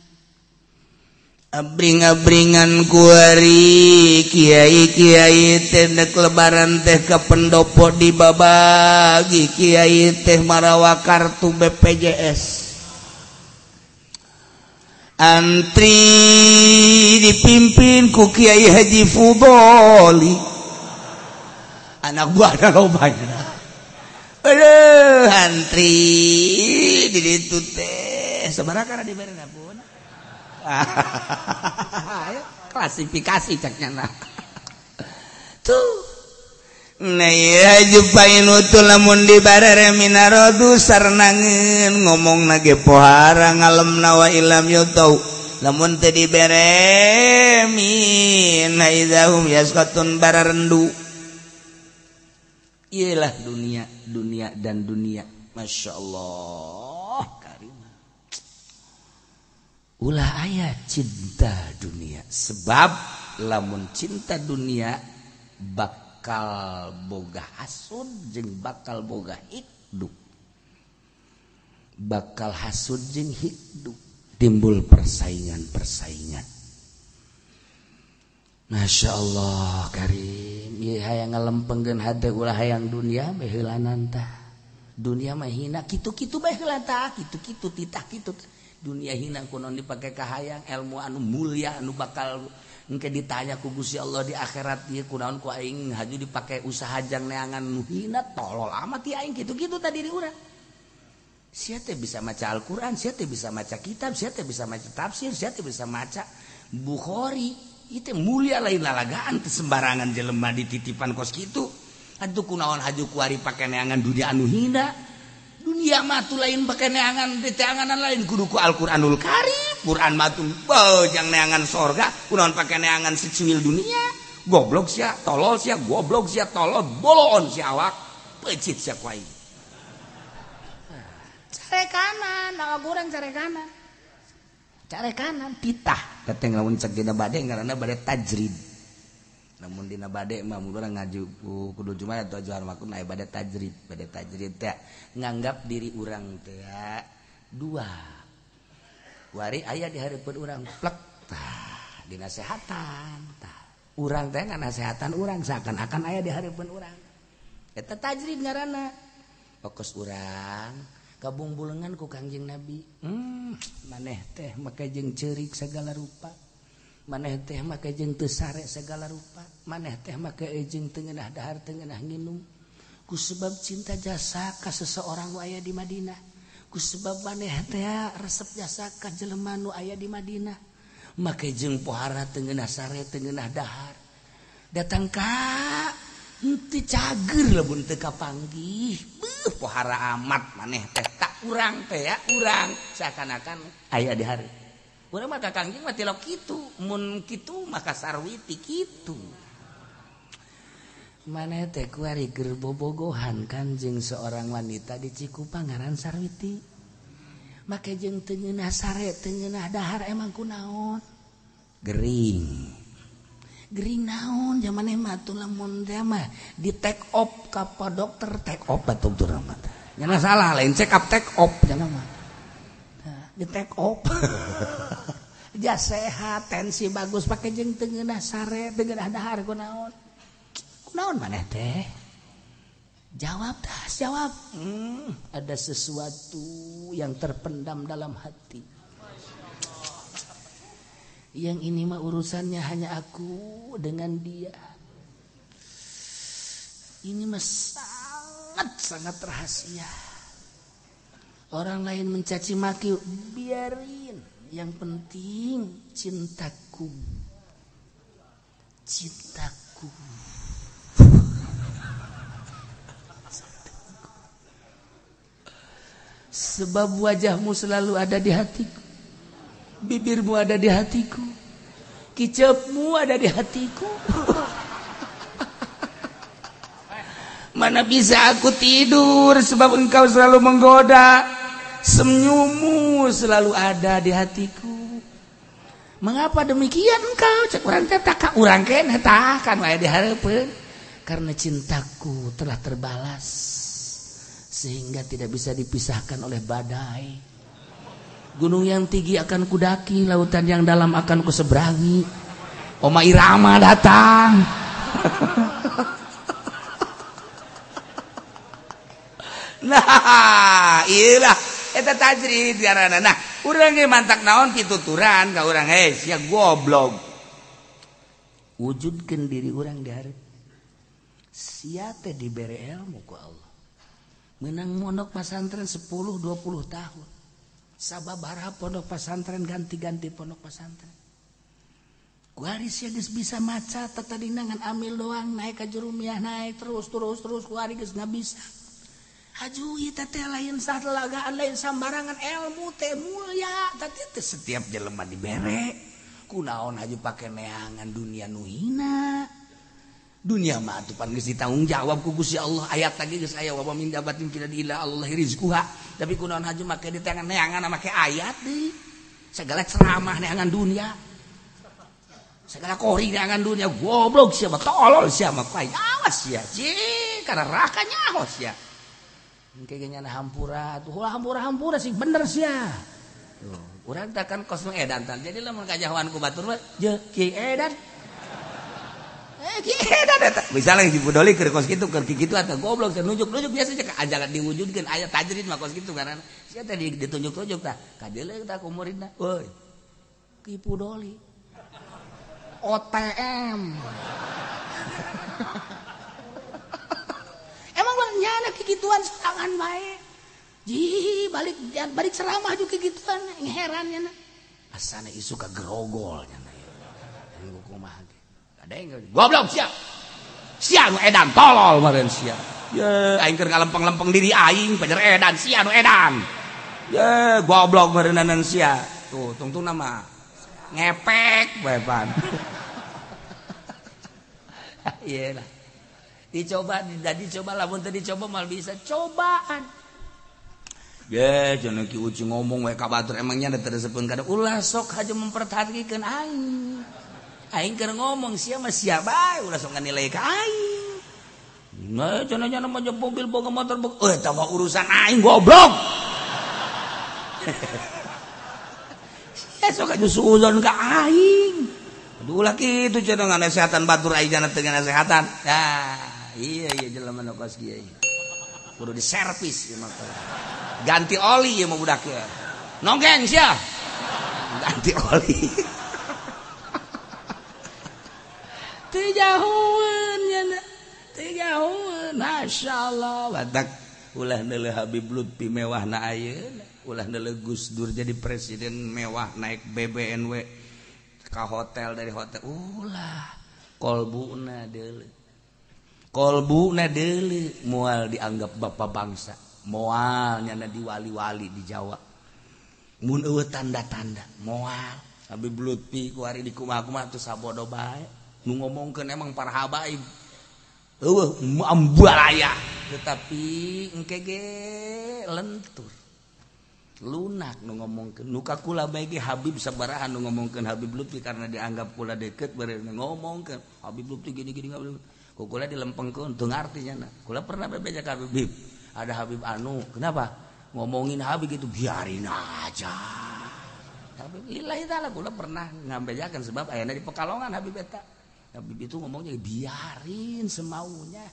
abring-abringan kuari kiai-kiai teh nek lebaran teh ka pendopo dibabagi kiai teh marawa kartu BPJS antri dipimpin ku Kiai Haji Fudoli anak buah ada lobanya aduh antri di ditu teh sabaraha kana dibere pun klasifikasi caknya nah tuh lamun dibarerminarodu sarnangen ngomong nage pohara ngalem nawa ilam yotau Lamun teu dibere min idahum yasqatun bararendu. Iyalah dunia, dunia dan dunia. Masya Allah karim. Ulah aya cinta dunia, sebab lamun cinta dunia bakal boga hasud jeung bakal boga hikdu. Bakal hasud jeung hikdu, timbul persaingan-persaingan. Masya Allah karim. Ieu hayang ngalempengkeun hate ulah hayang dunia bae heulanan tah. Dunia mah hina kitu-kitu bae heula tah, kitu-kitu titah kitu. Dunia hina kunaon dipake ka hayang ilmu anu mulia anu bakal engke ditanya ku Gusti Allah di akhirat ieu kunaon ku aing haju dipake usaha jang neangan nu hina tolol amat ieu aing kitu-kitu tadi di urang. Sia teh bisa maca Al-Qur'an, sia teh bisa maca kitab, sia teh bisa maca tafsir, sia teh bisa maca Bukhari. Itu mulia lain lalagaan teu sembarangan jelema dititipan kos kitu. Atuh kunaon haju kuari pake neangan dunia anu hina. Dunia mah tuh lain pake neangan diteanganan lain kudu ku Al-Qur'anul Karim. Quran mah tuh jang neangan sorga, kunaon pake neangan secuil dunia. Goblok sia, tolol sia, goblok sia, tolol, boloon sia awak, pecit sia ku aing. Care kanan, awak urang care kanan. Care kanan titah. Kateng lamun cek dina bade ngaranna bade tajrid. Lamun dina bade mah mun urang ngaji kudu Jumat atau juhar makun aya bade tajrid. Bade tajrid teh nganggap diri urang teh dua. Wari aya di hareupeun urang plek tah dinasehatan tah. Urang teh nganasehatan urang seakan-akan aya di hareupeun urang. Eta tajrid ngaranna. Fokus urang kabungbulengan ku Kangjeng Nabi. Maneh teh make jeung ceurik segala rupa. Maneh teh make jeung teu sare segala rupa. Maneh teh make jeung teu ngeunah dahar teu ngeunah nginum. Ku sebab cinta jasa ka seseorang nu aya di Madinah. Ku sebab maneh teh resep jasa ka jelema nu aya di Madinah. Make jeung pohara teu ngeunah sare teu ngeunah dahar. Datang ka henteu cager lamun teu kapanggih. Beuh pohara amat maneh teh tak urang teh ya urang seakan-akan aya di hari. Urang mah ka Kangjeng mah tilok kitu, mun kitu mah ka sarwiti kitu. Maneh teh kuari keur bobogohan kan jeung seorang wanita di Cikupa ngaran Sarwiti. Make jeung teu ngeunah sare teu ngeunah dahar emang kunaon? Gering. Gering naon zaman mah tuh lamun teh mah di take off ka pa dokter take off atuh tuh mah. Nya salah lain check up take off nya mah. Di take off. Ja sehat, tensi bagus pake jeung teu ngeunah sare, teu ngeunah dahar kunaon. Kunaon maneh teh? Jawab dah, jawab. Ada sesuatu yang terpendam dalam hati. Yang ini mah urusannya hanya aku dengan dia. Ini mah sangat-sangat rahasia. Orang lain mencaci maki, biarin. Yang penting cintaku. Cintaku. Cintaku. Sebab wajahmu selalu ada di hatiku. Bibirmu ada di hatiku. Kicepmu ada di hatiku. Mana bisa aku tidur sebab engkau selalu menggoda. Senyummu selalu ada di hatiku. Mengapa demikian engkau? Cek urang teh tak ka urang keneh tah kan aya di hareupeun. Karena cintaku telah terbalas sehingga tidak bisa dipisahkan oleh badai. Gunung yang tinggi akan kudaki, lautan yang dalam akan kuseberangi. Oma Irama datang. Nah, iyalah eta tajrid ngaranna. Nah, urang ge mantak naon pituturan ka urang heh sia goblok. Wujudkeun diri urang di hareup. Sia teh dibere ilmu ku Allah. Menang mondok pesantren 10 20 tahun. Sababaraha pondok pesantren ganti-ganti pondok pesantren. Kuari sia geus bisa maca tatadina ngan amil doang naik ka jurumiah naik terus terus terus kuari geus nggak bisa. Haju ieu teh lain satelagaan lain sambarangan ilmu teh mulia tadi teh setiap jelema dibere. Kunaon haju pake neangan dunia nu hina. Dunia mah atuh pan geus ditanggung jawab ku Gusti Allah. Ayat lagi geus aya wa min dabatin fil illa Allah rizquha. Tapi kunaon haju make ditengan neangan make ayat deui. Segala ceramah neangan dunia. Segala kori neangan dunia goblok sia mah tolol sia mah awas sia. Cing kana neraka nyaho sia. Engke ge nyana hampura atuh ulah hampura-hampura sing bener sia. Tuh, urang teh kan kos nu edan tan. Jadi lamun kajahoan ku batur mah je kiai edan. Kiai edan eta. Misalnya si Budoli keur kos kitu keur kitu atuh goblok sia nunjuk-nunjuk biasa cek ajaran diwujudkeun aya tajrid mah kos kitu karena sia teh ditunjuk-tunjuk tah. Kadeuleu tah ku muridna. Euy. Ki Budoli. OTM. Emang lah nyana kikituan sorangan bae. Ji balik balik ceramah juga kikituan heran nyana. Asana isu ka grogol nyana. Aing kumaha ge. Ada goblok sia. Sia nu edan tolol meureun sia. Ye aing keur ngalempeng-lempeng diri aing pajar edan sia nu edan. Ye goblok meureunnanan sia. Tuh tungtungna mah ngepek bae pan. Ieu lah. Dicoba, tidak dicoba, lamun teu dicoba mal bisa cobaan. Ye, cenah Ki Uci ngomong we ka batur emangnya teu resepeun kada ulah sok haja mempertahankeun aing. Aing keur ngomong sia mah sia bae ulah sok nganilai ka aing. Nah, cenah nya mah mobil boga motor boga eta mah urusan aing goblok. Sia sok aja suuzon ka aing. Aduh ulah kitu cenah nganasehatan batur aing jana teu nganasehatan. Nah, iya iya jelema nu kos kieu. Kudu diservis ieu mah. Ganti oli ieu mah budak ieu. Nonggeng sia. Ganti oli. Teu jauheun nya. Teu jauheun. Masyaallah batak ulah neuleuh Habib Lutfi mewahna ayeuna, ulah neuleuh Gus Dur jadi presiden mewah naik BBNW ka hotel dari hotel ulah kolbuna deuleuh. Kolbuna deuleuh moal dianggap bapak bangsa, moal nyana diwali-wali di Jawa. Mun eueuh tanda-tanda moal Habib Lutfi ku ari di kumaha-kumaha teu sabodo bae. Nu ngomongkeun emang para habaib. Eueuh ambalaya tetapi engke ge lentur. Lunak nu ngomongkeun nu ka kula bae ge Habib sabaraha nu ngomongkeun Habib Lutfi karena dianggap kula deket beureun ngomongkeun Habib Lutfi gini-gini ku kula dilempengkeun teu ngarti nya. Kula pernah bebeja ka Habib. Ada Habib anu, kenapa? Ngomongin Habib gitu biarin aja. Habib lillahi taala kula pernah ngambejakeun sebab ayana di Pekalongan Habib eta. Habib itu ngomongnya biarin semaunya.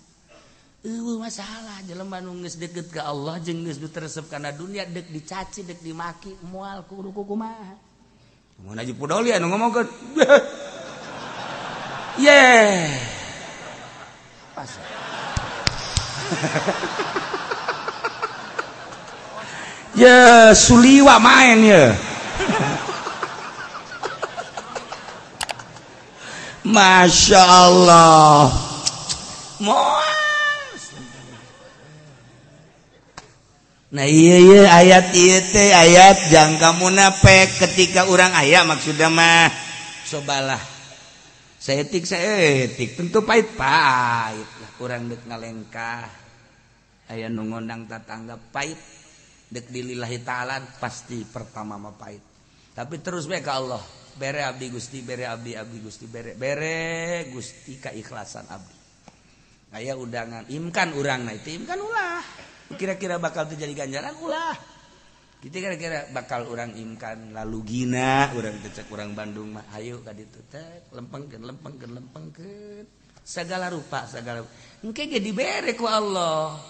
Eueuh masalah jelema nu geus deket ka Allah jeung geus teresep kana dunia deuk dicaci deuk dimaki moal kudu kumaha. Mun Haji Pudoli anu ngomongkeun. Ye. Pas. Ya Suliwa main ya. Masya Allah. Nah iya iya ayat iya teh ayat jangka munafik ketika orang ayat maksudnya mah cobalah seetik seetik tentu pahit-pahit lah kurang dek ngalengkah aya nu ngondang tatangga pahit dek dilillahi ta'ala pasti pertama mah pahit tapi terus bae ka Allah bere abdi Gusti bere abdi abdi Gusti bere bere Gusti keikhlasan abdi aya undangan imkan urang na itu imkan ulah kira-kira bakal terjadi ganjaran ulah kita kira-kira bakal orang imkan lalu gina orang tecek orang Bandung mah ayo ka ditu teh lempengkeun lempengkeun lempengkeun segala rupa segala engke ge dibere ku Allah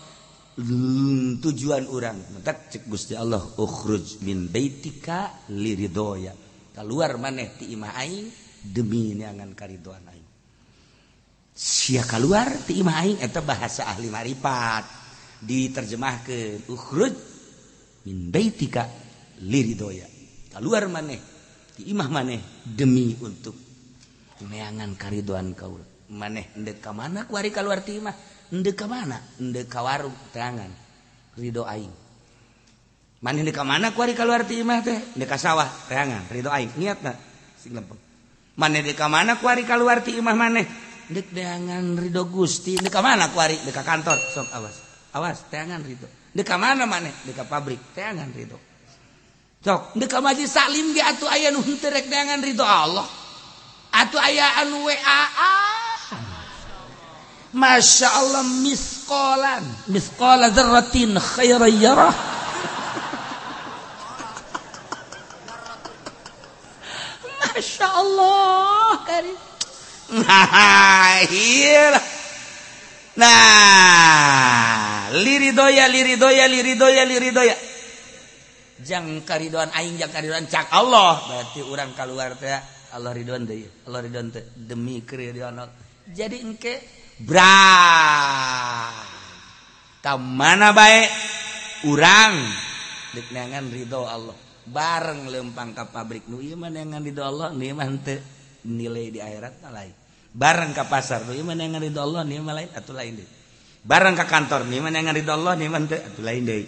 tujuan urang mentak cek Gusti Allah ukhruj min baitika liridhoya keluar maneh ti imah aing demi neangan karidoan aing sia keluar ti imah aing eta bahasa ahli marifat diterjemahkeun ukhruj min baitika liridhoya keluar maneh ti imah maneh demi untuk neangan karidoan kaula maneh endek ka mana kuari keluar ti imah endek ka mana endek ka warung teangan ridho aing. Maneh di ka mana kuari kaluar ti imah teh? Di ka sawah teangan ridho aing niatna sing lempeng. Maneh di ka mana kuari kaluar ti imah maneh? Dek teangan ridho Gusti. Di ka mana kuari? Di ka kantor. Sok awas. Awas teangan ridho. Di ka mana maneh? Di ka pabrik teangan ridho. Sok di ka majlis taklim ge atuh aya nu henteu rek teangan ridho Allah. Atuh aya anu WA. Masya Allah misqalan misqala dzarratin khairan yarah. Masya Allah karim. Nah, iyalah. Nah, liridoya liridoya liridoya liridoya. Jang karidoan aing jang karidoan cak Allah. Berarti urang keluar teh Allah ridhoan deui. Allah ridhoan teh demi keridhoan Allah. Jadi engke bra. Ka mana bae urang deuk neangan ridho Allah. Bareng lempang ka pabrik nu ieu mah neangan ridho Allah, nu ieu mah henteu nilai di akhirat mah lain. Bareng ka pasar nu ieu mah neangan ridho Allah, nu ieu mah lain atuh lain deui. Bareng ka kantor nu ieu mah neangan ridho Allah, nu ieu mah henteu atuh lain deui.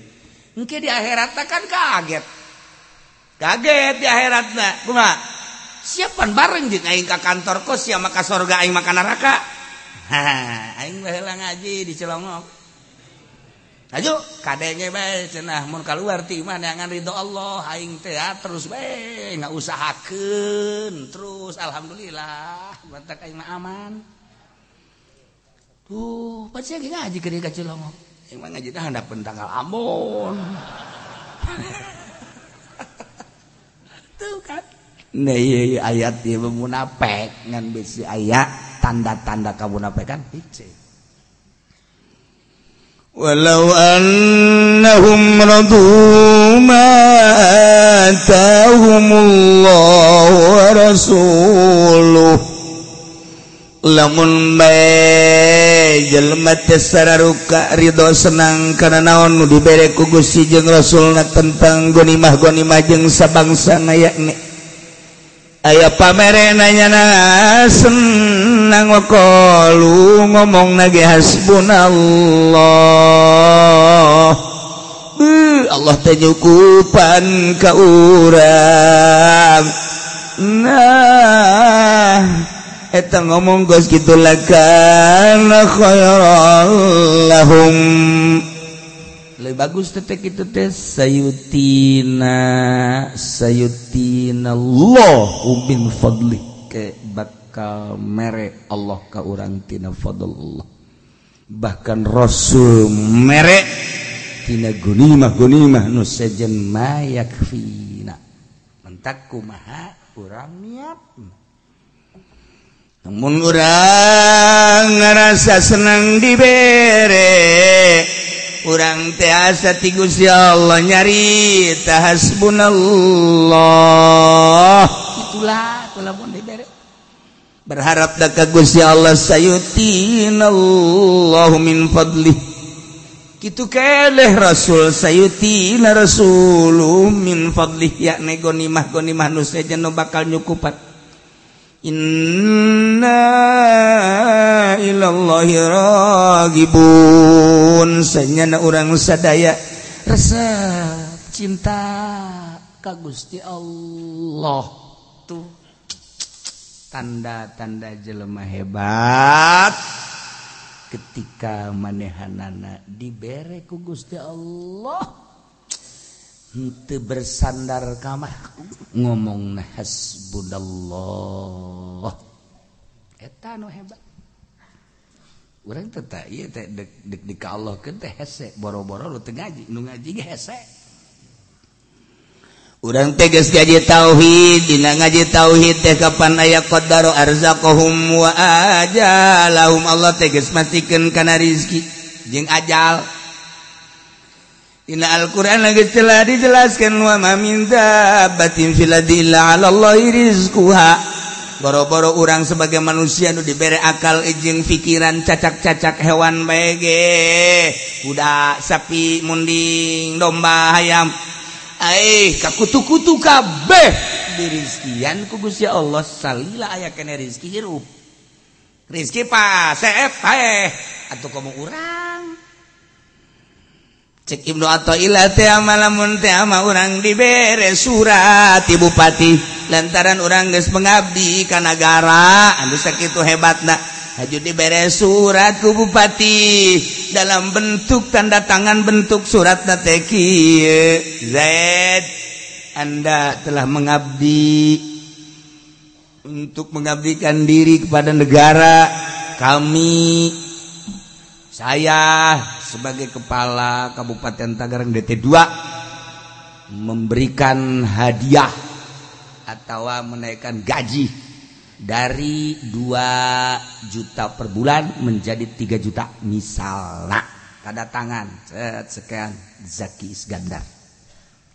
Engke di akhirat kan kaget. Kaget di akhiratna. Kumaha? Siapan bareng jeung aing ka kantor kos sia mah ka sorga aing mah ka neraka. Aing baheula ngaji di Cilongok. Ayo kadenge bae cenah mun kaluar ti imah neangan ridho Allah aing teh terus bae ngausahakeun terus alhamdulillah batak aing mah aman. Tuh pasti ge ngaji keur ka Cilongok. Aing mah ngaji teh handapeun tanggal Ambon. Tuh kan. Nah ieu ayat ieu munafik ngan bisi aya tanda-tanda kamunafikan hiji. Walau annahum radu ma atahumullahu wa rasuluh. Lamun bae jelema teh sararuka ridho senang kana naon nu dibere ku Gusti jeung Rasulna tentang gonimah-gonimah jeung sabangsa yakni aya pamere nanya senang waqalu ngomong nage hasbunallah. Allah teh nyukupan ka urang. Nah eta ngomong geus kitu lakana khairal lahum. Lebih bagus teh kitu teh sayutina sayutina Allah min fadli ke bakal mere Allah ka urang tina fadl Allah. Bahkan Rasul mere tina gunimah-gunimah nu sejen mayakfina. Mentak kumaha urang niat. Namun urang ngarasa senang dibere, urang teh asa ti Gusti Allah nyarita hasbunallah. Itulah lamun dibere. Berharap da ka Gusti Allah sayutinallahu min fadlih. Kitu keleh Rasul sayutina rasulu min fadlih yakni gonimah-gonimah nu sejen nu bakal nyukupan. Inna ilallahi ragibun. Sanyana urang sadaya resep cinta ka Gusti Allah. Tuh tanda-tanda jelema hebat ketika manehanana dibere ku Gusti Allah henteu bersandar ka mah ngomongna hasbunallah. Eta nu hebat. Urang teh tah ieu teh dek di ka Allah keun teh hese boro-boro nu teu ngaji, nu ngaji ge hese. Urang teh geus ngaji tauhid, dina ngaji tauhid teh kapan aya qadar arzaqahum wa ajalahum. Allah teh geus mastikeun kana rizki jeung ajal. Dina Al-Qur'an lagi telah dijelaskan wa ma min dabbatin fil ardi illa 'ala Allahi rizquha. Boro-boro urang sebagai manusia nu dibere akal jeung pikiran cacak-cacak hewan bae ge, kuda, sapi, munding, domba, hayam. Aih, kakutu-kutu kabeh dirizkian ku Gusti Allah salila aya kene rizki hirup. Rizki pa seep paeh atuh komo urang. Cek Ibnu Athaillah teh lamun teh mah urang dibere surat ti bupati lantaran urang geus mengabdi ka nagara anu sakitu hebatna haju dibere surat ku bupati dalam bentuk tanda tangan bentuk suratna teh kieu Zaid Anda telah mengabdi untuk mengabdikan diri kepada negara kami saya sebagai kepala Kabupaten Tangerang DT2 memberikan hadiah atau menaikkan gaji dari 2 juta per bulan menjadi 3 juta misalnya tanda tangan set sekian Zaki Iskandar.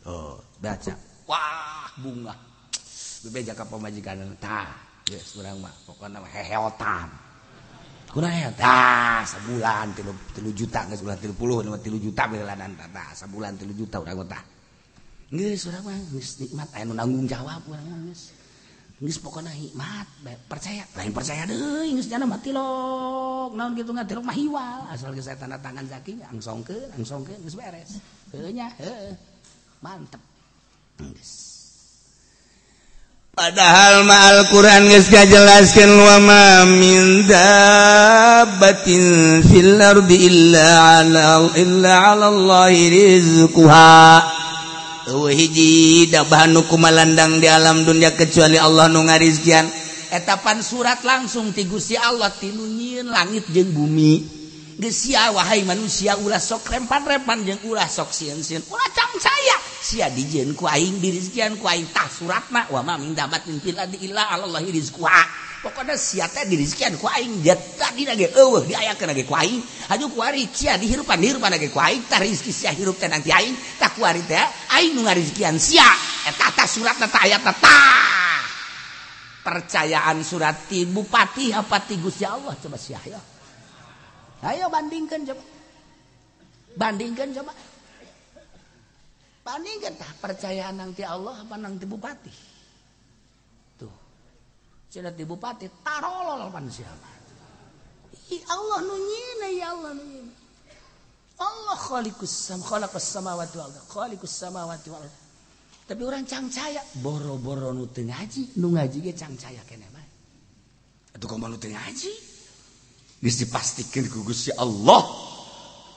Oh, baca. Wah, bunga. Bebeja ka pamajikan tah. Geus urang mah pokona mah heheotan. Kurang ya, tah sebulan 3 juta geus bulan 30 3 juta belanan tah sebulan 3 juta urang tah. Geus urang mah geus nikmat aya nu nanggung jawab urang mah geus. Geus pokona nikmat, percaya, lain percaya deui geus jana mah tilok. Naon kitu ngatilok mah hiwal, asal geus saya tanda tangan Zaki angsongkeun, angsongkeun geus beres. Heuh nya, heuh. Mantep. Geus. Padahal ma Al-Qur'an geus ngajelaskeun wa ma min dabbatin fil ardi illa 'ala Allahi rizquha. Eueuh hiji dabah nu kumalandang di alam dunia kecuali Allah nu ngarizkian. Eta pan surat langsung ti Gusti Allah ti nu nyieun langit jeung bumi. Geus sia wahai manusia ulah sok rempan-rempan jeung ulah sok sieun-sieun. Ulah cangcaya. Sia dijieun ku aing dirizkian ku aing tah suratna wa ma min dabatin fil ardi illa 'alallahi rizquha. Pokona sia teh dirizkian ku aing dia tadi ge eueuh diayakeun ge ku aing. Haju kuari sia dihirupan dihirupan ge ku aing tah rizki sia hirup teh nanti aing tah kuari teh aing nu ngarizkian sia. Eta tah suratna tah ayatna tah. Percayaan surat ti bupati apa ti Gusti Allah coba sia ayo. Ayo bandingkan coba. Bandingkan coba. Bandingkan tah percayaan nang ti Allah apa nang ti bupati. Tuh. Cenah ti bupati tarolol pan siapa. I Allah nu nyieun ya Allah nu nyieun. Allah khaliqus sam khalaqas samawati wal ardh, khaliqus samawati wal ardh. Tapi orang cangcaya boro-boro nu teu ngaji, nu ngaji ge cangcaya keneh bae. Atuh komo nu teu ngaji. Geus dipastikeun ku Gusti Allah.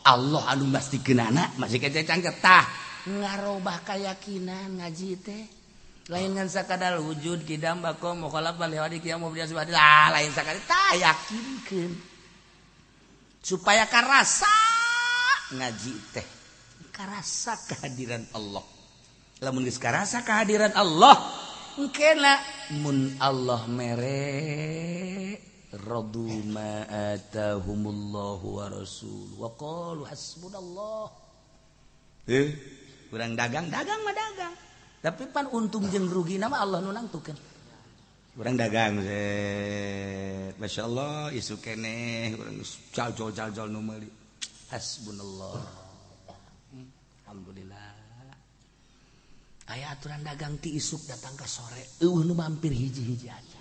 Allah anu mastikeunana masih kece cangket tah ngarobah keyakinan ngaji teh. Lain ngan sakadar wujud kidam baqa mukhalaf wal hawadi qiyam mubdi subhanahu lah lain sakadar tah yakinkeun. Supaya karasa ngaji teh. Karasa kehadiran Allah. Lamun geus karasa kehadiran Allah, engkena mun Allah mere radu ma atahumullahu wa rasul wa qalu hasbunallah. Urang dagang, dagang mah dagang. Tapi pan untung jeung rugina mah Allah nu nangtukeun. Urang dagang set. Masyaallah isu keneh urang jaljol-jaljol nu meuli. Hasbunallah. Alhamdulillah. Aya aturan dagang ti isuk datang ka sore, eueuh nu mampir hiji-hiji aja.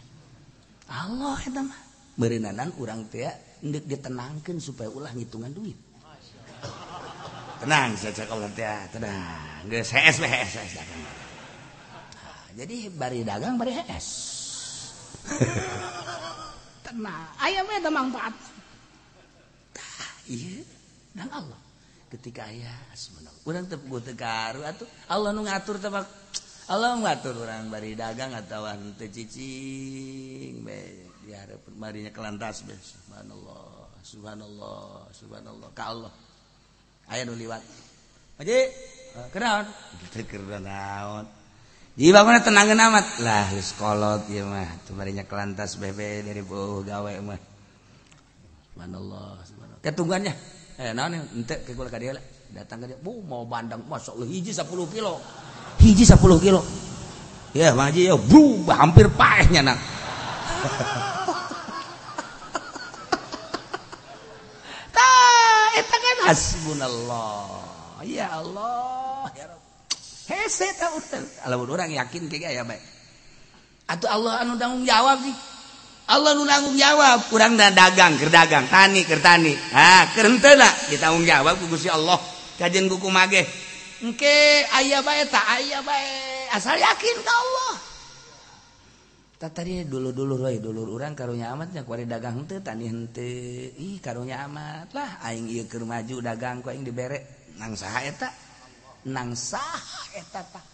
Allah eta mah. Berenanan urang teh endek ditenangkeun supaya ulah ngitungan duit. Tenang saja kalau teh, tenang. Geus hees we hees dagang. Nah, jadi bari dagang bari hees. Tenang, aya mah eta manfaat. Tah, ieu dan Allah. Ketika aya hasbunallah. Urang teu teu karu atuh Allah nu ngatur teh Allah ngatur urang bari dagang atawa henteu cicing bae. Dihareupeun marinya kelantas be subhanallah subhanallah subhanallah ka Allah aya nu liwat haji kunaon teu keur naon ji bangunna tenangeun amat lah geus kolot ieu mah teu marinya kelantas bebe dari beuh gawe mah subhanallah subhanallah ketungguannya naon henteu ke kula ka dieu datang ka dieu bu mau bandang masuk hiji 10 kilo hiji 10 kilo ya Bang Haji ya bu hampir paehnya nak. Tah eta kan hasbunallah. Ya Allah ya Rabb. Hese ta urang. Lamun urang yakin ke aya bae. Atuh Allah anu tanggung jawab sih. Allah nu nanggung jawab, urang da dagang, keur dagang, tani keur tani. Ha, keur henteu ditanggung jawab ku Gusti Allah. Kajen kuku mage. Engke aya bae tak aya bae asal yakin ka Allah. Tah tadi dulur-dulur we dulur urang karunya amat nya kuari dagang henteu tani henteu. Ih karunya amat lah aing ieu keur maju dagang ku aing dibere nang saha eta? Nang saha eta tah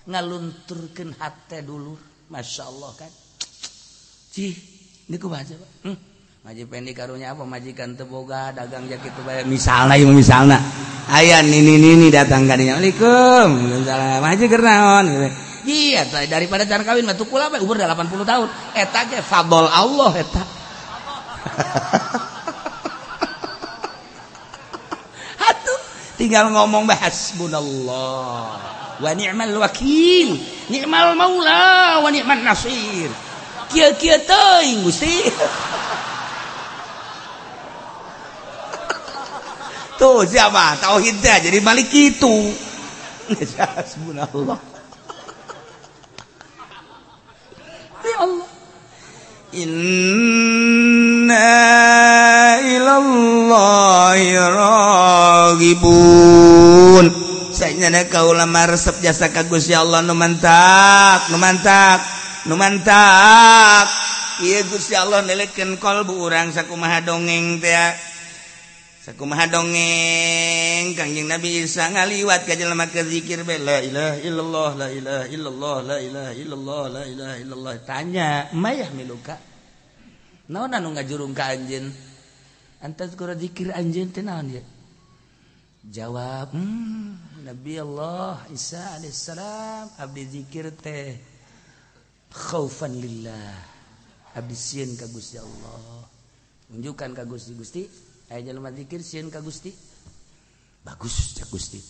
ngalunturkeun hate dulur. Masyaallah kan. Cih, niku baca Pak. Maji pendi karunya apa majikan teu boga dagang ja kitu bae misalna ieu misalna. Aya nini-nini datang ka dinya. Assalamualaikum. Waalaikumsalam. Haji keur naon? Iya, daripada can kawin mah tukul bae umur 80 tahun. Eta ge fadl Allah eta. Atuh tinggal ngomong bae hasbunallah wa ni'mal wakil, ni'mal maula wa ni'man nasir. Kieu-kieu teuing Gusti. Tuh siapa tauhidnya jadi balik itu. Hasbunallah. Ya Allah. Inna ilallahi raghibun. Saenyana kaula resep jasa ka Gusti Allah nu mantak, nu mantak, nu mantak. Ieu Gusti Allah nelekeun kalbu urang sakumaha dongeng teh. Sakumaha dongeng Kangjeng Nabi Isa ngaliwat ka jelema keur zikir bae la ilaha illallah la ilaha illallah la ilaha illallah la ilaha illallah. Tanya, mayah miluka? Naon anu ngajurung ka anjeun? Antaz kura zikir anjeun teh naon ieu? Jawab, Nabi Allah Isa alaihissalam abdi zikir teh khaufan lillah. Abdi sieun ka Gusti Allah. Unjukkan ka Gusti Gusti. Aya jelema zikir sieun ka Gusti. Bagus cak Gusti.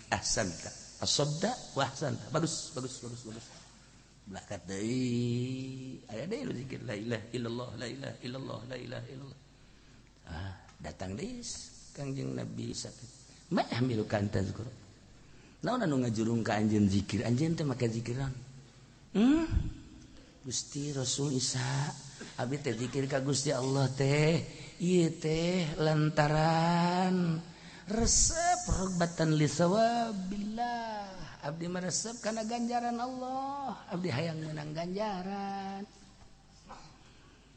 Ahsanta. Asabda wa ahsanta. Bagus, bagus, bagus, bagus. Belakat deui. Aya deui nu zikir la ilaha illallah, la ilaha illallah, la ilaha illallah. Ah, datang deui Kangjeng Nabi sakit. Ma yahmiluka an tazkur. Naon anu ngajurung ka anjeun zikir? Anjeun teh make zikiran. Gusti Rasul Isa, abdi teh zikir ka Gusti Allah teh. Ieu teh lantaran resep rogbatan li sawabillah. Abdi meresep kana ganjaran Allah, abdi hayang menang ganjaran.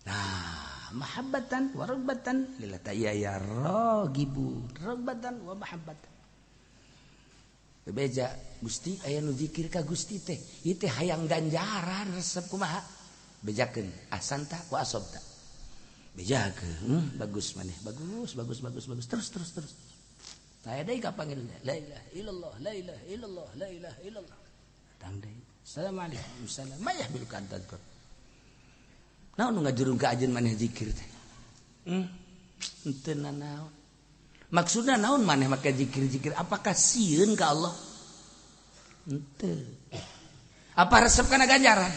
Nah, mahabbatan wa rogbatan lillah ta'ala ya ragibu, rogbatan wa mahabbatan. Bebeja Gusti aya nu zikir ka Gusti teh, ieu teh hayang ganjaran resep kumaha? Bejakeun ahsanta wa asabta. Bejakeun, bagus maneh, bagus, bagus, bagus, bagus, terus, terus, terus. Aya deui ka panggil la ilaha illallah, la ilaha illallah, la ilaha illallah. Datang deui. Assalamualaikum. Salam. Mayah bil kantadkur. Naon nu ngajurung ka ajeun maneh zikir teh? Henteu nanaon. Maksudna naon maneh make zikir-zikir? Apakah sieun ka Allah? Henteu. Apa resep kana ganjaran?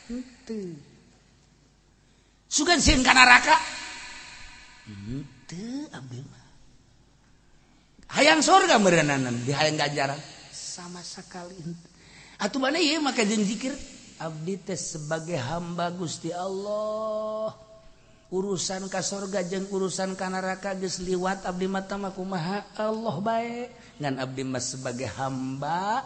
Henteu. Sugan sieun ka neraka? Henteu abdi mah. Hayang sorga meureunana di hayang ganjaran sama sekali henteu. Atuh mana ieu make jeung zikir? Abdi teh sebagai hamba Gusti Allah. Urusan ka sorga jeung urusan ka neraka geus liwat abdi mah tah kumaha Allah bae. Ngan abdi mah sebagai hamba,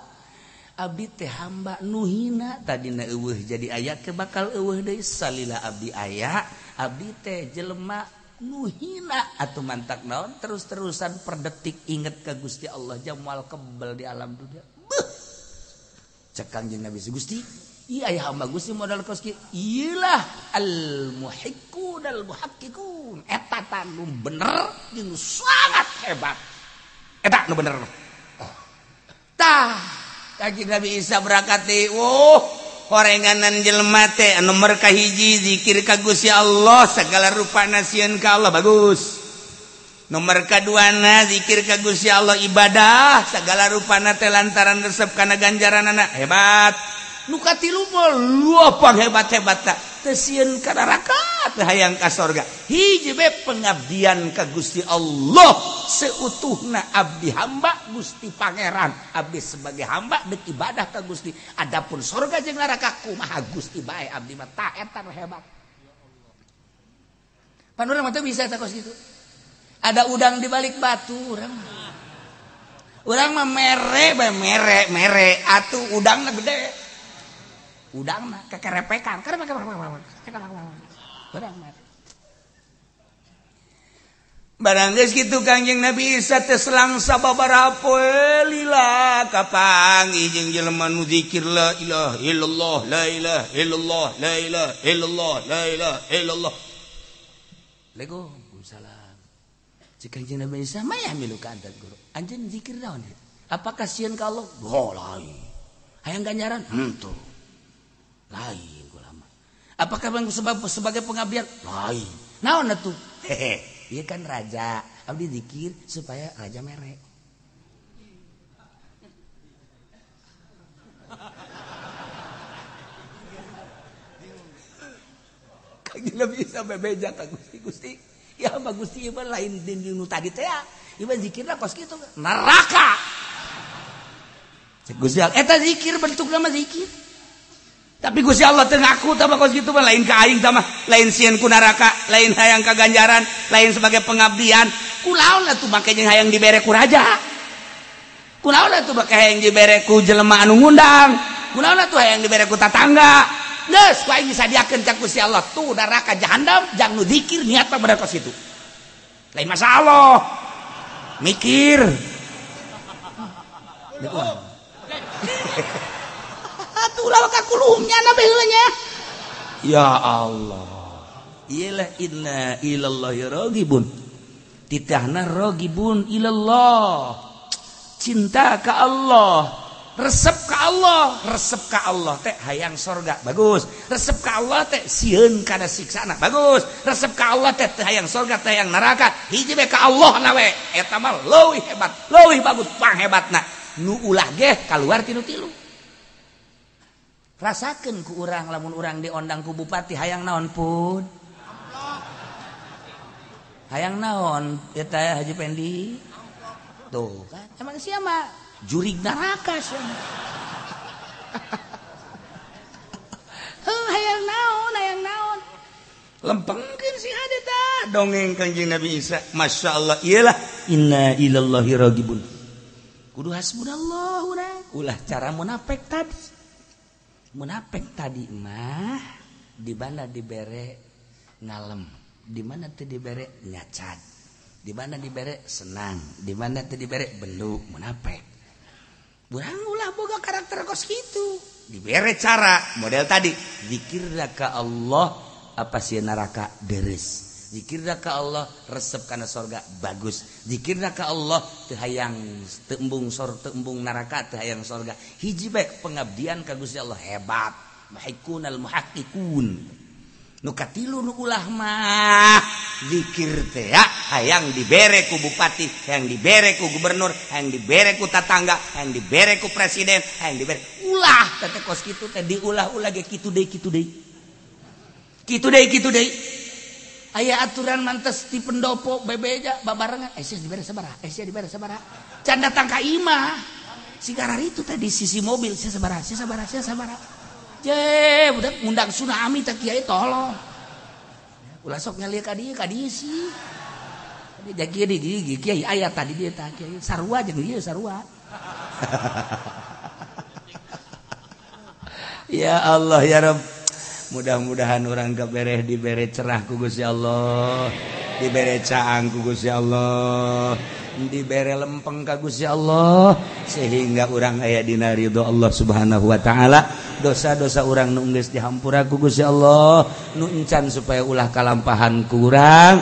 abdi teh hamba nu hina tadina eueuh jadi aya ke bakal eueuh deui salila abdi aya, abdi teh jelema nu hina atuh mantak naon terus-terusan per detik inget ka Gusti Allah jamal kebel di alam dunia. Beuh. Cek Kangjeng Nabi Gusti, iya aya hamba Gusti modal kos kieu. Iyalah al muhiqqun al muhaqqiqun. Eta tah nu bener jeung sangat hebat. Eta nu bener. Tah, Kangjeng Nabi Isa berangkat deui. Oh, horenganan jelema teh anu nomor kahiji zikir ka Gusti Allah segala rupana sieun ka Allah bagus. Nomor kaduana zikir ka Gusti Allah ibadah segala rupana teh lantaran resep kana ganjaranana hebat. Nu katilu mah luapang hebat-hebat ta teu sieun ka neraka teu hayang ka sorga. Hiji be pengabdian ka Gusti Allah seutuhna abdi hamba Gusti Pangeran. Abdi sebagai hamba deuk ibadah ka Gusti. Adapun sorga jeung neraka kumaha Gusti bae abdi mah tah eta nu hebat. Pan urang mah teu bisa tah kos kitu. Ada udang di balik batu urang mah. Urang mah mere bae mere mere atuh udangna gede. Udangna kekerepekan. Urang mere. Barang geus kitu Kangjeng Nabi Isa teh selang sababaraha poe lila kapanggih jeung jelema nu zikir la ilaha illallah la ilaha illallah la ilaha illallah la ilaha illallah. Waalaikumsalam. Cek Kangjeng Nabi Isa mah yahmiluka anta guru. Anjeun zikir naon ieu? Apakah sieun ka Allah? Oh lain. Hayang ganjaran? Henteu. Lain ulama. Apakah sebagai pengabdian? Lain. Naon atuh? Hehe. Iya kan raja, abdi zikir supaya raja mere. Kangjeng Nabi Isa bebeja ka Gusti, Gusti. Ya mah Gusti ieu lain nu tadi teh ya. Ieu zikirna kos kitu neraka. Cek Gusti Allah, eta zikir bentukna mah zikir. Tapi Gusti Allah teu ngaku tah kos kitu mah lain ka aing tah mah, lain sieun ku neraka, lain hayang ka ganjaran, lain sebagai pengabdian. Kulaon atuh make jeung hayang dibere ku raja. Kulaon atuh make hayang dibere ku jelema anu ngundang. Kulaon atuh hayang dibere ku tatangga. Geus ku aing disadiakeun ka Gusti Allah tuh neraka jahanam jang nu zikir niat mah bener kos kitu. Lain masalah. Mikir. Atuh kakulumnya na baheulanya. Ya Allah. Iyalah inna ilallahi ragibun. Titahna ragibun ilallah. Cinta ka Allah, resep ka Allah, resep ka Allah teh hayang sorga, bagus. Resep ka Allah teh sieun kana siksana, bagus. Resep ka Allah teh hayang sorga, teh hayang neraka. Hiji we ka Allah na we. Eta mah leuwih hebat, leuwih bagus, panghebatna. Nu ulah ge kaluar tinu tilu. Rasakeun ku urang lamun urang diondang ku bupati hayang naon pun. Hayang naon eta Haji Pendi? Tuh kan emang sia mah jurig neraka sia. Heuh hayang naon, hayang naon. Lempengkeun si hade tah dongeng Kangjeng Nabi Isa. Masyaallah iyalah inna ilallahi ragibun. Kudu hasbunallah urang. Ulah cara munafik tadi. Munafik tadi mah di mana dibere ngalem, di mana teu dibere nyacat, di mana dibere senang, di mana teu dibere belu munafik. Urang ulah boga karakter kos kitu. Dibere cara model tadi, zikirna ka Allah apa sieun neraka deres. Zikirna ka Allah resep kana sorga bagus. Zikirna ka Allah teu hayang teu embung sor teu embung neraka teu hayang sorga. Hiji bae pengabdian ka Gusti Allah hebat. Muhaqqiqunal muhaqqiqun. Nu katilu nu ulah mah zikir teh ya hayang dibere ku bupati, hayang dibere ku gubernur, hayang dibere ku tatangga, hayang dibere ku presiden, hayang dibere. Ulah teh kos kitu teh diulah-ulah ge kitu deui kitu deui. Kitu deui kitu deui. Aya aturan mantes di pendopo bebeja babarengan sia dibere sabaraha, sia dibere sabaraha. Can datang ka imah. Si garar itu teh di sisi mobil sia sabaraha, sia sabaraha, sia sabaraha. Je, budak ngundang tsunami teh kiai tolong. Ulah sok nyalieu ka dieu sih. Jadi kiai di kiai aya tadi dieu tah kiai sarua jeung ieu sarua. Ya Allah ya Rabb. Mudah-mudahan orang kabereh dibere cerah ku Gusti Allah, dibere caang ku Gusti Allah, dibere lempeng ka Gusti Allah, sehingga urang aya dina ridho Allah Subhanahu wa taala. Dosa-dosa urang nu geus dihampura ku Gusti Allah, nu encan supaya ulah kalampahan ku urang.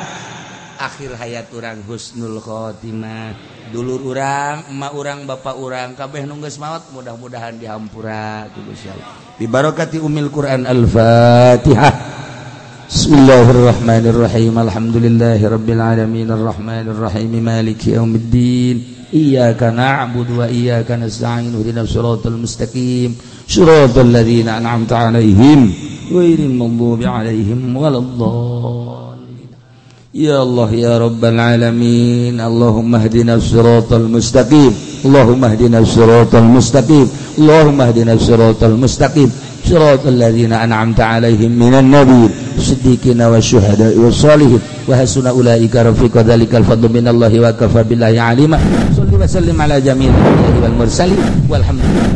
Akhir hayat urang husnul khotimah. Dulur urang, emak urang, bapak urang kabeh nu geus maot mudah-mudahan dihampura ku Gusti Allah. Bi barakati umil Quran. Al-Fatihah. Bismillahirrahmanirrahim. Alhamdulillahirabbil alamin arrahmanirrahim maliki yaumiddin. Iyyaka na'budu wa iyyaka nasta'in ihdinas siratal mustaqim siratal ladzina an'amta 'alaihim ghairil maghdubi 'alaihim waladdallin. Ya Allah ya Rabbal alamin, Allahumma ihdinas siratal mustaqim, Allahumma ihdinas siratal mustaqim, Allahumma ihdinas siratal mustaqim siratal ladzina an'amta 'alaihim minan nabiyyin siddiqina wasyuhada'i wassalihin wa hasuna ulaika rafiqa dzalikal fadlu minallahi wa kafa billahi alima. Salli wa sallim ala jamil anbiya'i wal mursalin walhamdulillah.